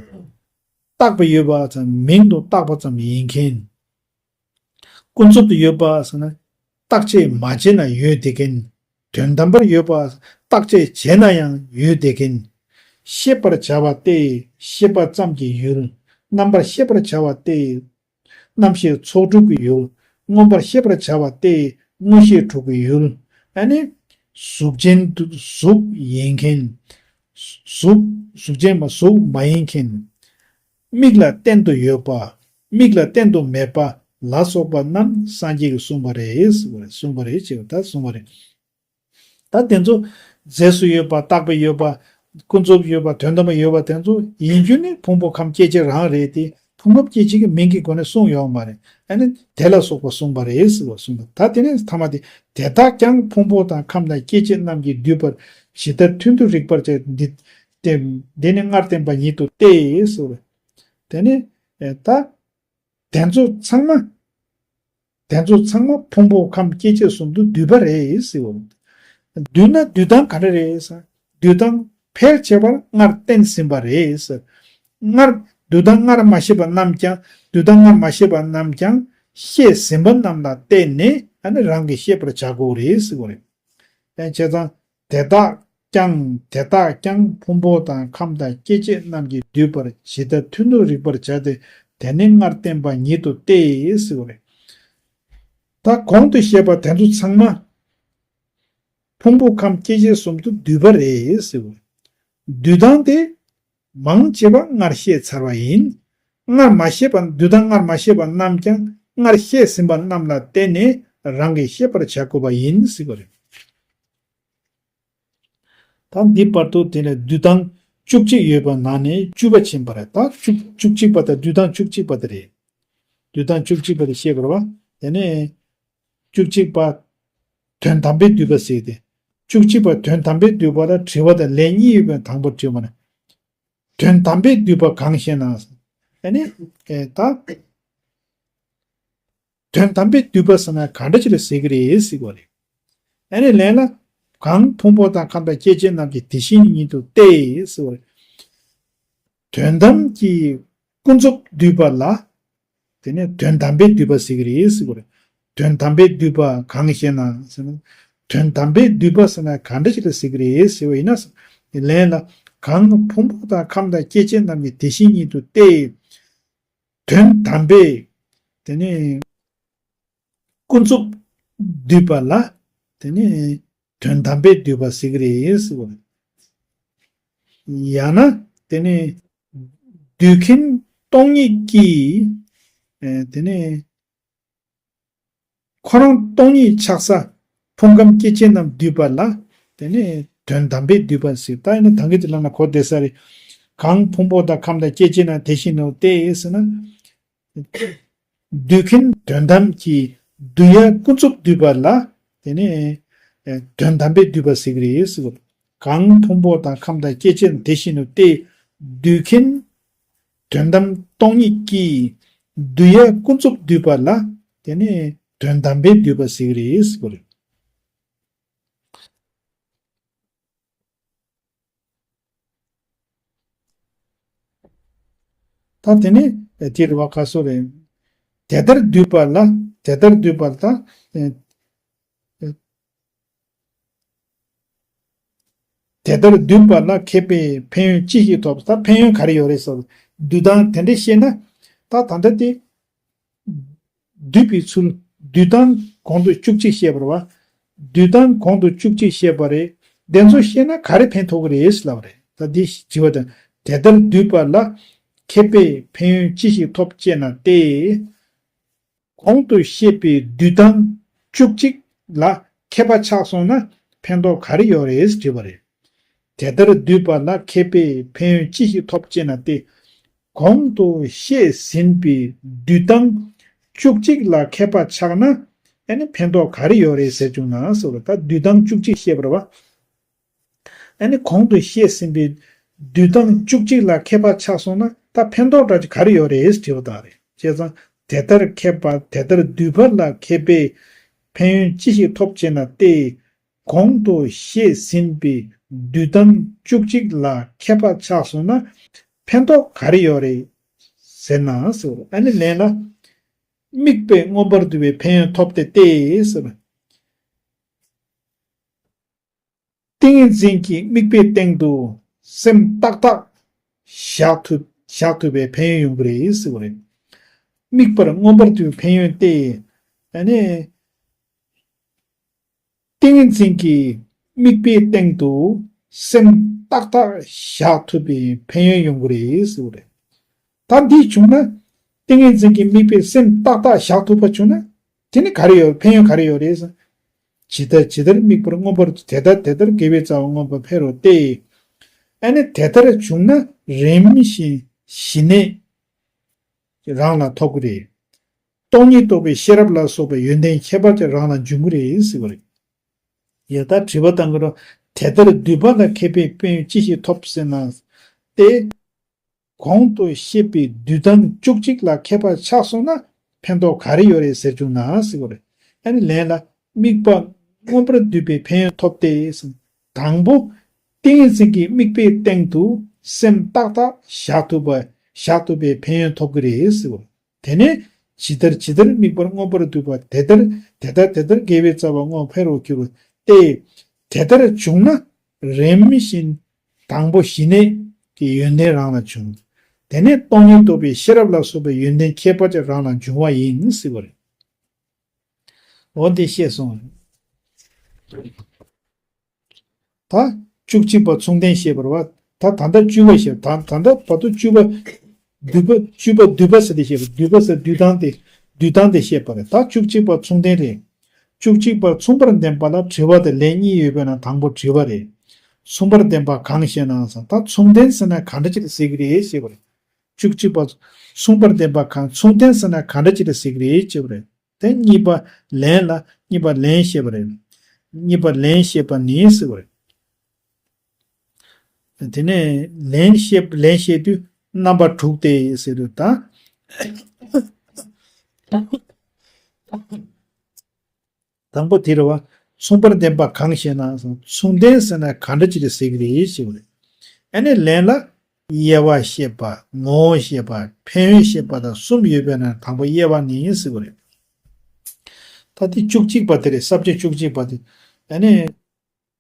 བཏགས་པ་ཡོད་པ་ཙམ་མིང་དུ་བཏགས་པ་ཙམ་ཡིན་མཁན། ཀུན་རྫོབ་ཏུ་ཡོད་པ་ཟེར་ན་བརྟག་དཔྱད་མ་བྱས་ན་ཡོད་བསྡད་མཁན། དོན་དམ་པར་ཡོད་པ་བརྟག་དཔྱད་བྱས་ན་ཡང་ཡོད་བསྡད་མཁན། ཤེས་པར་བྱ་བ་སྟེ་ཤེས་པ་ཙམ་གྱི་ཡུལ། རྣམ་པར་ཤེས་པར་བྱ་བ་སྟེ་རྣམ་ཤེས་ཚོགས་དྲུག་གི་ཡུལ། མངོན་པར་ཤེས་པར་བྱ་བ་སྟེ་མངོན་ཤེས་དྲུག་གི་ཡུལ། ཨ་ནི་གཟུགས་ཅན་དུ་གཟུགས་ཡིན་མཁན། གཟུགས་གཟུགས་ཅན་མ་གཟུགས་མ་ཡིན་མཁན། མིག་ལ་བརྟན་དུ་ཡོད་པ། མིག་ལ་བརྟན་དུ་མེད་པ་ལ་སོགས་པ་རྣམས་སངས་རྒྱས་ཀྱིས་གསུངས་པ་རེད་ཟེར་བ་རེད། གསུངས་པ་རེད་ཅེས་ད་གསུངས་པ་རེད། ད་དེ་ཚོ་རྫས་སུ་ཡོད་པ། བཏགས་པའི་ཡོད་པ། ཀུན་རྫོབ་ཡོད་པ། དོན་དམ་པར་ཡོད་པ་དེ་ཚོ་ཡིན་རྒྱུ་ནི་ཕུང་པོ་ཁམས་སྐྱེ་མཆེད་རང་རེད་དེ། ཕུང་ཁམས་སྐྱེ་མཆེད་ཀྱི་མིང་གི་སྒོ་ནས་གསུངས་ཡོད་མ་རེད། ཨ་ནི་དེ་ལ་སོགས་པ་གསུངས་པ་རེད་ཟེར་བ་གསུངས་པ། ད་དེ་ནས་ཐ་མ་དེ། དེ་དག་ཀྱང་ཕུང་པོ་དང་ཁམས་དང་སྐྱེ་མཆེད་རྣམས་ཀྱིས་བསྡུས་པར་ཇི་ལྟར་མཐུན་དུ་རིག་པར་བྱ་སྟེ། འདི་ནི་སྔར་བསྟན་པ་ཉིད་དོ་སྟེ་ཟེར་བ། དེ་ནི་ད་དེ་ཚོ་ཚང་མ། དེ་ཚོ་ཚང་མ་ཕུང་པོ་ཁམས་སྐྱེ་མཆེད་གསུམ་དུ་བསྡུས་པ་རེད་ཟེར་བ། བསྡུས་ན་བསྡུས་སྟངས་ག་འདྲ་རེད་ཟེར། བསྡུས་སྟངས་ཕལ་ཆེ་བར་སྔར་བསྟན་ཟིན་པ་རེད་ཟེར། སྔར་བསྡུས་སྟངས་སྔར་མ་ཤེས་པ་རྣམས་ཀྱང་བསྡུས་སྟངས་སྔར་མ་ཤེས་པ་རྣམས་ཀྱང་ཤེས་ཟིན་པ་རྣམས་ལ་བརྟེན་ནས་ཨ་ནི་རང་གིས་ཤེས་པར་བྱ་དགོས་རེད་ཟེར་བ་རེད། ཨ་བྱས་ཙང་དེ་དག་ཀྱང་དེ་དག་ཀྱང་ཕུང་པོ་དང་ཁམས་དང་སྐྱེ་མཆེད་རྣམས་ཀྱིས་བསྡུས་པར་ཇི་ལྟར་མཐུན་དུ་རིག་པར་བྱ་སྟེ། དེ་ནི་སྔར་བསྟན་པ་ཉིད་དོ་སྟེ་ཟེར་བ་རེད། ད་གོང་དུ་བཤད་པ་དེ་ཚོ་ཚང་མ་ཕུང་པོ་ཁམས་སྐྱེ་མཆེད་གསུམ་དུ་བསྡུས་པ་རེད་ཟེར་བ་རེད། བསྡུས་སྟངས་དེ་མང་ཆེ་བ་སྔར་བཤད་ཚར་བ་ཡིན། སྔར་མ་བཤད་པ་བསྡུས་སྟངས་སྔར་མ་བཤད་པ་རྣམས་ཀྱང་སྔར་བཤད་ཟིན་པ་རྣམས་ལ་བརྟེན་ནས་རང་གིས་ཤེས་པར་བྱ་དགོས་པ་ཡིན་ཟེར་བ་རེད། ད་འདི་བར་དུ་དེ་ལས་བསྡུས་སྟངས་བཅུ་གཅིག་ཡོད་པ་ནང་ནས་བཅུ་པ་ཕྱིན་པ་རེད། ད་བཅུ་བཅུ་གཅིག་པ་དང་བསྡུས་སྟངས་བཅུ་གཅིག་པ་དེ་རེད། བསྡུས་སྟངས་བཅུ་གཅིག་པ་དེ་ཤེས་དགོས་རེད་བ། དེ་ནས་བཅུ་གཅིག་པ་དོན་དམ་པའི་བསྡུས་པ་ཟེར་ཏེ། བཅུ་གཅིག་པ་དོན་དམ་པའི་བསྡུས་པ་ལ་དྲི་བ་དང་ལན་གཉིས་ཡོད་པའི་དང་པོ་དྲི་བ་ནི། དོན་དམ་པའི་བསྡུས་པ་གང་ཞེ་ན། ཨ་ནི་ཨེ་ད། དོན་དམ་པའི་བསྡུས་པ་ཟེར་ན་གང་འདྲ་ཅིག་ལ་ཟེར་གི་རེད་ཟེར་བ་རེད། ཨ་ནི་ལན་ལ། གང་ཕུང་པོ་དང་ཁམས་དང་སྐྱེ་མཆེད་རྣམས་ཀྱིས་དེ་བཞིན་ཉིད་དུ་སྟེ་ཟེར་བ་རེད། དོན་དམ་གྱི་ཀུན་རྫོབ་བསྡུས་པ་ལ། དེ་ནས་དོན་དམ་པའི་བསྡུས་པ་ཟེར་གི་རེད་ཟེར་བ་རེད། དོན་དམ་པའི་བསྡུས་པ་གང་ཞེ་ན་ཟེར་ན། དོན་དམ་པའི་བསྡུས་པ་ཟེར་ན་གང་འདྲ་ཅིག་ལ་ཟེར་གི་རེད་ཟེར་བ་ཡིན་ན། ལན་ལ། གང་ཕུང་པོ་དང་ཁམས་དང་སྐྱེ་མཆེད་རྣམས་ཀྱིས་དེ་བཞིན་ཉིད་དུ་སྟེ། དོན་དམ་པའི། དེ་ནི། ཀུན་རྫོབ་བསྡུས་པ་ལ། དེ་ནི། དོན་དམ་པའི་བསྡུས་པ་ཟེར་གི་རེད་ཟེར་བ་རེད། ཡང་ན། དེ་ནི། བསྡུས་མཁན་སྟོང་ཉིད་ཀྱིས། ཨེ་དེ་ནི། ཁོ་རང་སྟོང་ཉིད་ཆགས་ས་ཕུང་ཁམས་སྐྱེ་མཆེད་རྣམས་བསྡུས་པ་ལ། དེ་ནི། དོན་དམ་པས་བསྡུས་པ་ཟེར། ད་ཡིན་ན་ད་གིན་གྱི་ལམ་ལ་གོ་བདེ་ས་རེད། གང་ཕུང་པོ་དང་ཁམས་དང་སྐྱེ་མཆེད་རྣམས་དེ་བཞིན་ནོ་སྟེ་ཟེར་ན། བསྡུས་མཁན་དོན་དམ་གྱིས་བསྡུ་ཡ་ཀུན་རྫོབ་བསྡུས་པ་ལ་དེ་ནི་དོན་དམ་པས་བསྡུས་པ་ཟེར་གྱི་རེད་ཟེར་བ། གང་ཕུང་པོ་དང་ཁམས་དང་སྐྱེ་མཆེད་དེ་བཞིན་ནོ་སྟེ། བསྡུས་མཁན་དོན་དམ་སྟོང་ཉིད་ཀྱིས་བསྡུ་ཡ་ཀུན་རྫོབ་བསྡུས་པ་ལ་དེ་ནི་དོན་དམ་པས་བསྡུས་པ་ཟེར་གྱི་རེད་ཟེར་བ་རེད། ད་དེ་ནི་དེ་རེད་བ། ག་སོ་རེད། དེ་ལྟར་བསྡུས་པ་ལ། དེ་ལྟར་བསྡུས་པ་ལ། ད་དེ་ལྟར་བསྡུས་པ་ལ་མཁས་པས་ཕན་ཡོན་ཅི་ཞིག་ཐོབ། ད་ཕན་ཡོན་ག་རེ་ཡོད་རེད་ཟེར། བསྡུས་སྟངས་དེ་འདྲ་ཤེས་ན། ད་ད་ལྟ་དེ། བསྡུས་པའི་ཚུལ། བསྡུས་སྟངས་གོང་དུ་བཅུ་གཅིག་བཤད་པ་རེད་བ། བསྡུས་སྟངས་གོང་དུ་བཅུ་གཅིག་བཤད་པ་རེད། དེ་ཚོ་ཤེས་ན་ག་རེ་ཕན་ཐོགས་ཀྱི་རེད་ལབ་པ་རེད། ད་འདི་དྲི་བ་དང་། དེ་ལྟར་བསྡུས་པ་ལ་མཁས་པས་ཕན་ཡོན་ཅི་ཞིག་ཐོབ་ཅེ་ན་སྟེ། གོང་དུ་བཤད་པའི་བསྡུས་སྟངས་བཅུ་གཅིག་ལ་མཁས་པ་ཆགས་སོང་ན་ཕན་ཐོགས་ག་རེ་ཡོད་རེད་དྲིས་པ་རེད། དེ་ལྟར་བསྡུས་པ་ལ་མཁས་པས་ཕན་ཡོན་ཅི་ཞིག་ཐོབ་ཅེ་ན་སྟེ། གོང་དུ་བཤད་ཟིན་པའི་བསྡུས་སྟངས་བཅུ་གཅིག་ལ་མཁས་པ་ཆགས་ན་ཨ་ནི་ཕན་ཐོགས་ག་རེ་ཡོད་རེད་ཟེར་བྱུང་ན་ཟེར་བ། ད་བསྡུས་སྟངས་བཅུ་གཅིག་བཤད་པ་རེད་བ། ཨ་ནི་གོང་དུ་བཤད་ཟིན་པའི་བསྡུས་སྟངས་བཅུ་གཅིག་ལ་མཁས་པ་ཆགས་སོང་ན་ད་ཕན་ཐོགས་འདྲ་ཅིག་ག་རེ་ཡོད་རེད་དྲི་བ་དག་རེད། བྱས་ཙང་དེ་ལྟར་མཁས་པ་དེ་ལྟར་བསྡུས་པ་ལ་མཁས་པས་ཕན་ཡོན་ཅི་ཞིག་ཐོབ་ཅེ་ན་སྟེ། གོང་དུ་བཤད་ཟིན་པའི་བསྡུས་སྟངས་བཅུ་གཅིག་ལ་མཁས་པ་ཆགས་སོང་ན་ཕན་ཐོགས་ག་རེ་ཡོད་རེད་ཟེར་ན་ཟེར། ཨ་ནི་ལན་ལ། དམིགས་པས་མངོན་པར་བསྡུས་པའི་ཕན་ཡོན་ཐོབ་སྟེ་སྟེ་ཟེར། ཏིང་ངེ་འཛིན་གྱི་དམིགས་པའི་སྟེང་དུ་སེམས་ཏག་ཏག་བཞག་ཐུབ་བཞག་ཐུབ་པའི་ཕན་ཡོན་ཡོང་གི་རེད་ཟེར་བ་རེད། དམིགས་པར་མངོན་པར་བསྡུ་བའི་ཕན་ཡོན་ཏེ། ཨ་ནི། ཏིང་ངེ་འཛིན་གྱི་དམིགས་པའི་སྟེང་དུ་སེམས་ཏག་ཏག་བཞག་ཐུབ་པའི་ཕན་ཡོན་ཡོང་གི་རེད་ཟེར་བ་རེད། ད་འདི་བྱུང་ན། ཏིང་ངེ་འཛིན་གྱི་དམིགས་པའི་སེམས་ཏག་ཏག་བཞག་ཐུབ་པ་བྱུང་ན། དེ་ནི་ག་རེ་ཡོད། ཕན་ཡོན་ག་རེ་ཡོད་རེད་ཟེར། ཇི་ལྟར་ཇི་ལྟར་དམིགས་པར་མངོན་པར་དེ་ལྟར་དེ་ལྟར་དགེ་བའི་རྩ་བ་མངོན་པར་འཕེལ་རོ་སྟེ། ཨ་ནི་དེ་ལྟར་བྱུང་ན་རིམ་བཞིན་ཞི་གནས་རང་ལ་ཐོབ་ཀྱི་རེད། སྟོང་ཉིད་རྟོགས་པའི་ཤེས་རབ་ལ་སོགས་པའི་ཡོན་ཏན་ཁྱད་པར་ཅན་རང་ལ་འབྱུང་གི་རེད་ཟེར་བ་རེད། ཡ་ད་དྲི་བ་བཏང་གི་རོ། དེ་ལྟར་བསྡུས་པ་ལ་མཁས་པས་ཕན་ཡོན་ཅི་ཞིག་ཐོབ་ཟེར་ན། སྟེ། གོང་དུ་བཤད་པའི་བསྡུས་སྟངས་བཅུ་གཅིག་ལ་མཁས་པ་ཆགས་སོང་ན་ཕན་ཐོགས་ག་རེ་ཡོད་རེད་ཟེར་བྱུང་ན་ཟེར་བ་རེད། ཨ་ནི་ལན་ལ་དམིགས་པ་མངོན་པར་བསྡུས་པའི་ཕན་ཡོན་ཐོབ་སྟེ། དང་པོ། ཏིང་ངེ་འཛིན་གྱི་དམིགས་པའི་སྟེང་དུ་སེམས་ཏག་ཏག་བཞག་ཐུབ་པ་བཞག་ཐུབ་པའི་ཕན་ཡོན་ཐོབ་ཀྱི་རེད་ཟེར་བ། དེ་ནས་ཇི་ལྟར་ཇི་ལྟར་དམིགས་པར་མངོན་པར་བསྡུས་པ་དེ་ལྟར་དེ་ལྟར་དེ་ལྟར་དགེ་བའི་རྩ་བ་མངོན་འཕེལ་རོ་གྱུར་ཏེ། དེ་ལྟར་བྱུང་ན་རིམ་བཞིན་དང་པོ་ཞི་གནས་ཀྱི་ཡོན་ཏན་རང་ལ་འབྱུང་། དེ་ནས་སྟོང་ཉིད་རྟོགས་པའི་ཤེས་རབ་ལ་སོགས་པའི་ཡོན་ཏན་ཁྱད་པར་ཅན་རང་ལ་འབྱུང་བ་ཡིན་ཟེར་བ་རེད། འོ་འདི་ཤེས་སོང་། ད་བཅུ་གཅིག་པ་མཚུངས་ལྡན་བཤད་པ་རེད་བ། ད་ད་ལྟ་བཅུ་པ་བཤད། ད་ད་ལྟ་བར་དུ་བཅུ་པ། བསྡུས་པ་བཅུ་པ་བསྡུས་པ་ཟེར་ཏེ་བཤད་པ། བསྡུས་པ་ཟེར་བསྡུས་སྟངས་དེ། བསྡུས་སྟངས་དེ་བཤད་པ་རེད། ད་བཅུ་གཅིག་པ་མཚུངས་ལྡན་རེད། བཅུ་གཅིག་པ་མཚུངས་པར་ལྡན་པ་ལ་དྲི་བ་དང་ལན་གཉིས་ཡོད་པའི་ནང་དང་པོ་དྲི་བ་རེད། མཚུངས་པར་ལྡན་པ་གང་ཞེ་ན་ཟེར། ད་མཚུངས་ལྡན་ཟེར་ན་ག་འདྲ་ཅིག་ལ་ཟེར་གི་རེད་ཞེས་པ་རེད། བཅུ་གཅིག་པ་མཚུངས་པར་ལྡན་པ་གང་། མཚུངས་ལྡན་ཟེར་ན་ག་འདྲ་ཅིག་ལ་ཟེར་གི་རེད་ཞེས་པ་རེད། དེ་གཉིས་པ་ལན་ལ་གཉིས་པ་ལན་བཤད་པ་རེད། གཉིས་པ་ལན་བཤད་པ་ནི་ཟེར་བ་རེད། དེ་ནས་ལན་བཤད་ལན་བཤད་དུས་རྣམ་པ་དྲུག་སྟེ་ཟེར་དུས་ད། དང་པོ་དེ་རེད་བ། མཚུངས་པར་ལྡན་པ་གང་ཞེ་ན། མཚུངས་ལྡན་ཟེར་ན་ག་འདྲ་ཅིག་རེད་ཟེར་གི་རེད་ཞེས་པ་རེད། ཨ་ནི་ལན་ལ། དབྱེ་བ་བཤད་པ། ངོ་བོ་བཤད་པ། ཕན་ཡོན་བཤད་པ་དང་གསུམ་ཡོད་པའི་ནང་དང་པོ་དབྱེ་བ་ནི་ཟེར་བ་རེད། ད་དེ་བཅུ་གཅིག་པ་དེ་རེད། ས་བཅད་བཅུ་གཅིག་པ་དེ། ཨ་ནི།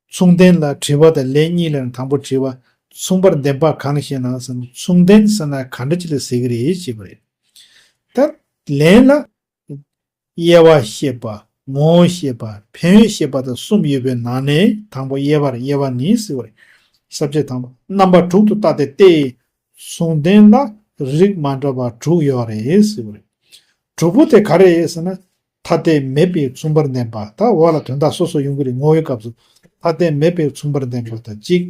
མཚུངས་ལྡན་ལ་དྲི་བ་དང་ལན་གཉིས་ལ་དང་པོ་དྲི་བ། མཚུངས་པར་ལྡན་པ་གང་ཞེ་ན་ཟེར་ན། མཚུངས་ལྡན་ཟེར་ན་ག་འདྲ་ཅིག་ལ་ཟེར་གི་རེད་ཞེས་པ་རེད། ད་ལན་ལ། དབྱེ་བ་བཤད་པ། ངོ་བོ་བཤད་པ། ཕན་ཡོན་བཤད་པ་དང་གསུམ་ཡོད་པའི་ནང་ནས་དང་པོ་དབྱེ་བར་དབྱེ་བ་ནི་ཟེར་བ་རེད། ས་བཅད་དང་པོ་རྣམ་པ་དྲུག་ཏུ་བརྟགས་ཏེ་སྟེ། མཚུངས་ལྡན་ལ་རིགས་མ་འདྲ་བ་དྲུག་ཡོད་རེད་ཟེར་བ་རེད། དྲུག་པོ་དེ་ག་རེ་རེད་ཟེར་ན། ཐ་དད་མེད་པའི་མཚུངས་པར་ལྡན་པ། ད་འོག་ལ་དོན་དག་སོ་སོ་ཡོང་གི་རེད། ངོ་བོའི་སྐབས་སུ། ཐ་དད་མེད་པའི་མཚུངས་པར་ལྡན་པ་དང་གཅིག་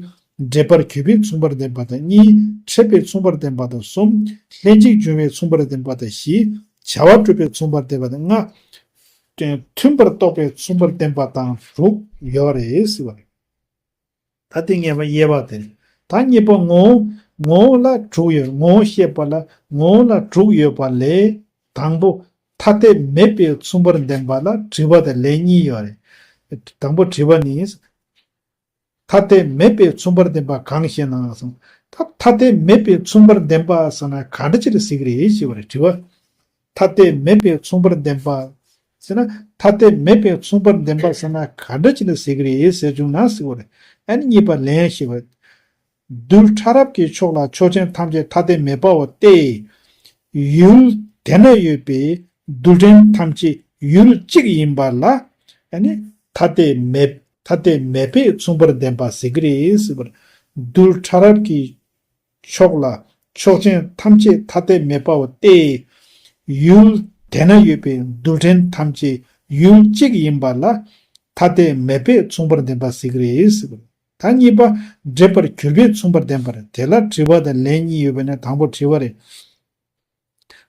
འབྲེལ་པར་གྱུར་པའི་མཚུངས་པར་ལྡན་པ་དང་གཉིས། འཕྲད་པའི་མཚུངས་པར་ལྡན་པ་དང་གསུམ། ལྷན་ཅིག་འབྱུང་བའི་མཚུངས་པར་ལྡན་པ་དང་བཞི། བྱ་བ་གྲུབ་པའི་མཚུངས་པར་ལྡན་པ་དང་ལྔ། མཐུན་པར་རྟོགས་པའི་མཚུངས་པར་ལྡན་པ་དང་དྲུག་ཡོད་རེད་ཟེར་བ་རེད། ད་དེ་ངེས་པ་དབྱེ་བ་དེ་རེད། ད་གཉིས་པ་ངོ་བོ། ངོ་བོ་ལ་དྲུག་ཡོད། ངོ་བོ་བཤད་པ་ལ་ངོ་བོ་ལ་དྲུག་ཡོད་པ་ལས། དང་པོ། ཐ་དད་མེད་པའི་མཚུངས་པར་ལྡན་པ་ལ་དྲི་བ་དང་ལན་གཉིས་ཡོད་རེད། དང་པོ་དྲི་བ་ནི། ཐ་དད་མེད་པའི་མཚུངས་པར་ལྡན་པ་གང་ཞེ་ན་གསུངས། ད་ཐ་དད་མེད་པའི་མཚུངས་པར་ལྡན་པ་ཟེར་ན་ག་འདྲ་ཅིག་ལ་ཟེར་གི་རེད་ཞེས་པ་རེད། དྲི་བ། ཐ་དད་མེད་པའི་མཚུངས་པར་ལྡན་པ། ཟེར་ན། ཐ་དད་མེད་པའི་མཚུངས་པར་ལྡན་པ་ཟེར་ན་ག་འདྲ་ཅིག་ལ་ཟེར་གི་རེད་ཟེར་བྱུང་ན་ཟེར་བ་རེད། ཨ་ནི་གཉིས་པ་ལན་ཞེས་པ། རྡུལ་ཕྲ་རབ་ཀྱི་ཕྱོགས་ལ་ཕྱོགས་ཅན་ཐམས་ཅད་ཐ་དད་མེད་པའོ་སྟེ། ཡུལ་དེ་ན་ཡོད་པའི་རྡུལ་ཕྲན་ཐམས་ཅད་ཡུལ་གཅིག་ཡིན་པ་ལ། ཨ་ནི་ཐ་དད་མེད་ཐ་དད་མེད་པའི་མཚུངས་པར་ལྡན་པ་ཟེར་གི་རེད་ཟེར་བ་རེད། རྡུལ་ཕྲ་རབ་ཀྱི་ཕྱོགས་ལ་ཕྱོགས་ཅན་ཐམས་ཅད་ཐ་དད་མེད་པའོ་སྟེ། ཡུལ་དེ་ན་ཡོད་པའི་རྡུལ་ཕྲན་ཐམས་ཅད་ཡུལ་གཅིག་ཡིན་པ་ལ་ཐ་དད་མེད་པའི་མཚུངས་པར་ལྡན་པ་ཟེར་གི་རེད་ཟེར་བ་རེད། ད་གཉིས་པ་འབྲེལ་པར་གྱུར་པའི་མཚུངས་པར་ལྡན་པ་རེད། དེ་ལ་དྲི་བ་དང་ལན་གཉིས་ཡོད་པ་ནས་དང་པོ་དྲི་བ་རེད།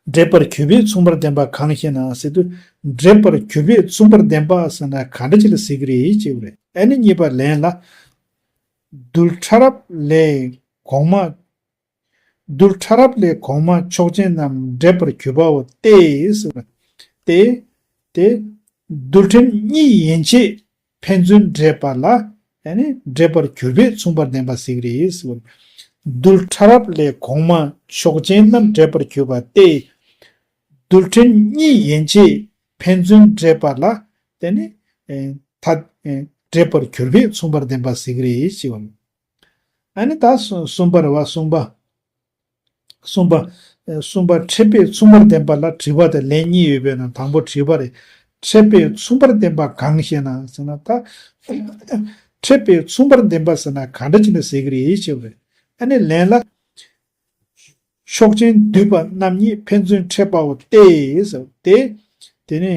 འབྲེལ་པར་གྱུར་པའི་མཚུངས་པར་ལྡན་པ་གང་ཞེ་ན་ཟེར་དུས། འབྲེལ་པར་གྱུར་པའི་མཚུངས་པར་ལྡན་པ་ཟེར་ན་ག་འདྲ་ཅིག་ལ་ཟེར་གི་རེད་ཅེས་པ་རེད། ཨ་ནི་གཉིས་པ་ལན་ལ། རྡུལ་ཕྲ་རབ་ལས་གོང་མ། རྡུལ་ཕྲ་རབ་ལས་གོང་མ་ཕྱོགས་ཅན་རྣམས་འབྲེལ་པར་གྱུར་པའོ་སྟེ་ཟེར་བ་སྟེ། དེ། རྡུལ་ཕྲན་གཉིས་ཡན་ཆད་ཕན་ཚུན་འབྲེལ་པ་ལ། ཡང་ན་འབྲེལ་པར་གྱུར་པའི་མཚུངས་པར་ལྡན་པ་ཟེར་གི་རེད་ཟེར་བ། རྡུལ་ཕྲ་རབ་ལས་གོང་མ་ཕྱོགས་ཅན་རྣམས་འབྲེལ་པར་གྱུར་པ་སྟེ། རྡུལ་ཕྲན་གཉིས་ཡན་ཆད་ཕན་ཚུན་འབྲེལ་པ་ལ། དེ་ནི། ཐ། འབྲེལ་པར་གྱུར་པའི་མཚུངས་པར་ལྡན་པ་ཟེར་གི་རེད་ཟེར་བ། ཨ་ནི་ད་གསུམ་པ་རེད་བ། གསུམ་པ། གསུམ་པ། གསུམ་པ་འཕྲད་པའི་མཚུངས་པར་ལྡན་པ་ལ་དྲི་བ་དང་ལན་གཉིས་ཡོད་པས་ན་དང་པོ་དྲི་བ་རེད། འཕྲད་པའི་མཚུངས་པར་ལྡན་པ་གང་ཞེ་ན་ཟེར་ན་ད། འཕྲད་པའི་མཚུངས་པར་ལྡན་པ་ཟེར་ན་ག་འདྲ་ཅིག་ལ་ཟེར་གི་རེད་ཞེས་པ་རེད། ཨ་ནི་ལན་ལ། ཕྱོགས་ཅན་འདུས་པ་རྣམ་གཉིས་ཕན་ཚུན་འཕྲད་པའོ་སྟེ་ཟེར་ཏེ། དེ་ནི།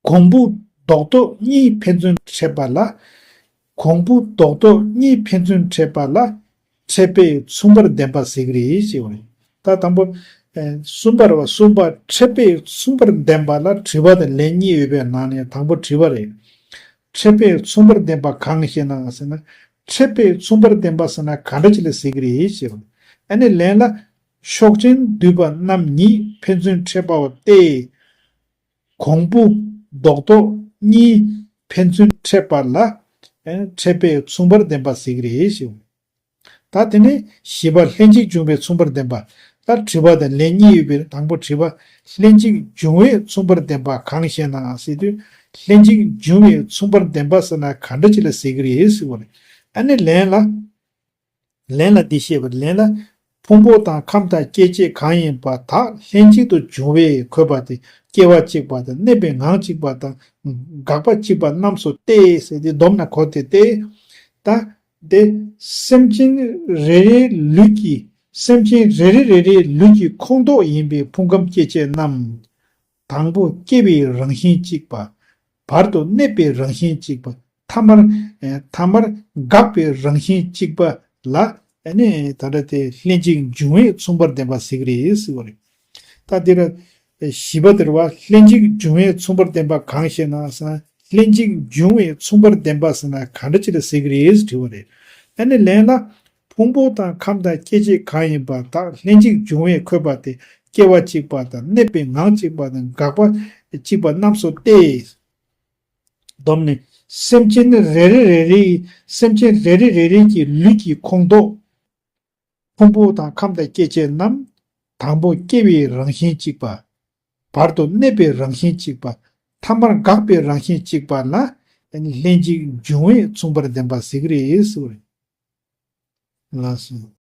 གོང་བུ་རྡོག་རྡོག་གཉིས་ཕན་ཚུན་འཕྲད་པ་ལ། གོང་བུ་རྡོག་རྡོག་གཉིས་ཕན་ཚུན་འཕྲད་པ་ལ། འཕྲད་པའི་མཚུངས་པར་ལྡན་པ་ཟེར་གི་རེད་ཅེས་པ་རེད། ད་དང་པོ། གསུམ་པར་བ་གསུམ་པ་འཕྲད་པའི་མཚུངས་པར་ལྡན་པ་ལ་དྲི་བ་དང་ལན་གཉིས་ཡོད་པའི་ནང་ནས་དང་པོ་དྲི་བ་རེད། འཕྲད་པའི་མཚུངས་པར་ལྡན་པ་གང་ཞེ་ན་ཟེར་ན། འཕྲད་པའི་མཚུངས་པར་ལྡན་པ་ཟེར་ན་ག་འདྲ་ཅིག་ལ་ཟེར་གི་རེད་ཅེས་པ་རེད། ཨ་ནི་ལན་ལ། ཕྱོགས་ཅན་འདུས་པ་རྣམ་གཉིས་ཕན་ཚུན་འཕྲད་པའོ་སྟེ། གོང་བུ་རྡོག་རྡོག་གཉིས་ཕན་ཚུན་འཕྲད་པ་ལ། འཕྲད་པའི་མཚུངས་པར་ལྡན་པ་ཟེར་གི་རེད་ཞེས། ད་དེ་ནས་བཞི་པ་ལྷན་ཅིག་འབྱུང་བའི་མཚུངས་པར་ལྡན་པ། ད་དྲི་བ་དང་ལན་གཉིས་ཡོད་པའི་དང་པོ་དྲི་བ། ལྷན་ཅིག་འབྱུང་བའི་མཚུངས་པར་ལྡན་པ་གང་ཞེ་ན་ཟེར་དུས། ལྷན་ཅིག་འབྱུང་བའི་མཚུངས་པར་ལྡན་པ་ཟེར་ན་ག་འདྲ་ཅིག་ལ་ཟེར་གི་རེད་ཟེར་བ་རེད། ཨ་ནི་ལན་ལ། ལན་ལ་འདི་བཤད་པ་ལན་ལ། ཕུང་པོ་དང་ཁམས་དང་སྐྱེ་མཆེད་གང་ཡིན་པ་དག་ལྷན་ཅིག་ཏུ་འབྱུང་བས་འཁོད་པ་སྟེ་སྐྱེ་བ་གཅིག་པ་དང་གནས་པའི་ངང་གཅིག་པ་དང་འགག་པ་གཅིག་པ་རྣམས་སོ་སྟེ་ཟེར་ཏེ་བསྡོམས་ན་གོ་སྟེ་སྟེ། ད་དེ་སེམས་ཅན་རེ་རེའི་ལུས་ཀྱི་སེམས་ཅན་རེ་རེ་རེ་རེའི་ལུས་ཀྱི་ཁོངས་གཏོགས་ཡིན་པའི་ཕུང་ཁམས་སྐྱེ་མཆེད་རྣམས། དང་པོ་སྐྱེ་བའི་རང་བཞིན་གཅིག་པ། བར་དུ་གནས་པའི་རང་བཞིན་གཅིག་པ། ཐ་མར། ཐ་མར་འགག་པའི་རང་བཞིན་གཅིག་པ་ལ། ནི་ད་ལྟ་དེ་ལྷན་ཅིག་འབྱུང་བའི་མཚུངས་པར་ལྡན་པ་ཟེར་གི་རེད་ཟེར་བ་རེད། ད་འདིར། བཞི་པ་དེར་བ་ལྷན་ཅིག་འབྱུང་བའི་མཚུངས་པར་ལྡན་པ་གང་ཞེ་ན་ཟེར་ན། ལྷན་ཅིག་འབྱུང་བའི་མཚུངས་པར་ལྡན་པ་ཟེར་ན་ག་འདྲ་ཅིག་ལ་ཟེར་གི་རེད་ཟེར་དྲི་བ་རེད། ཨ་ནི་ལན་ལ། ཕུང་པོ་དང་ཁམས་དང་སྐྱེ་མཆེད་གང་ཡིན་པ་དག་ལྷན་ཅིག་འབྱུང་བས་འཁོད་པ་སྟེ་སྐྱེ་བ་གཅིག་པ་དང་གནས་པའི་ངང་གཅིག་པ་དང་འགག་པ་གཅིག་པ་རྣམས་སོ་སྟེ། བསྡོམས་ནས་སེམས་ཅན་རེ་རེ་རེ་རེའི་སེམས་ཅན་རེ་རེ་རེ་རེ་གི་ལུས་ཀྱི་ཁོངས་གཏོགས། ཕུང་པོ་དང་ཁམས་དང་སྐྱེ་མཆེད་རྣམས། དང་པོ་སྐྱེ་བའི་རང་བཞིན་གཅིག་པ། བར་དུ་གནས་པའི་རང་བཞིན་གཅིག་པ། ཐ་མར་འགག་པའི་རང་བཞིན་གཅིག་པ་ལ། ལྷན་ཅིག་འབྱུང་བའི་མཚུངས་པར་ལྡན་པ་ཟེར་གི་རེད་ཟེར་བ་རེད། ལགས་སོ།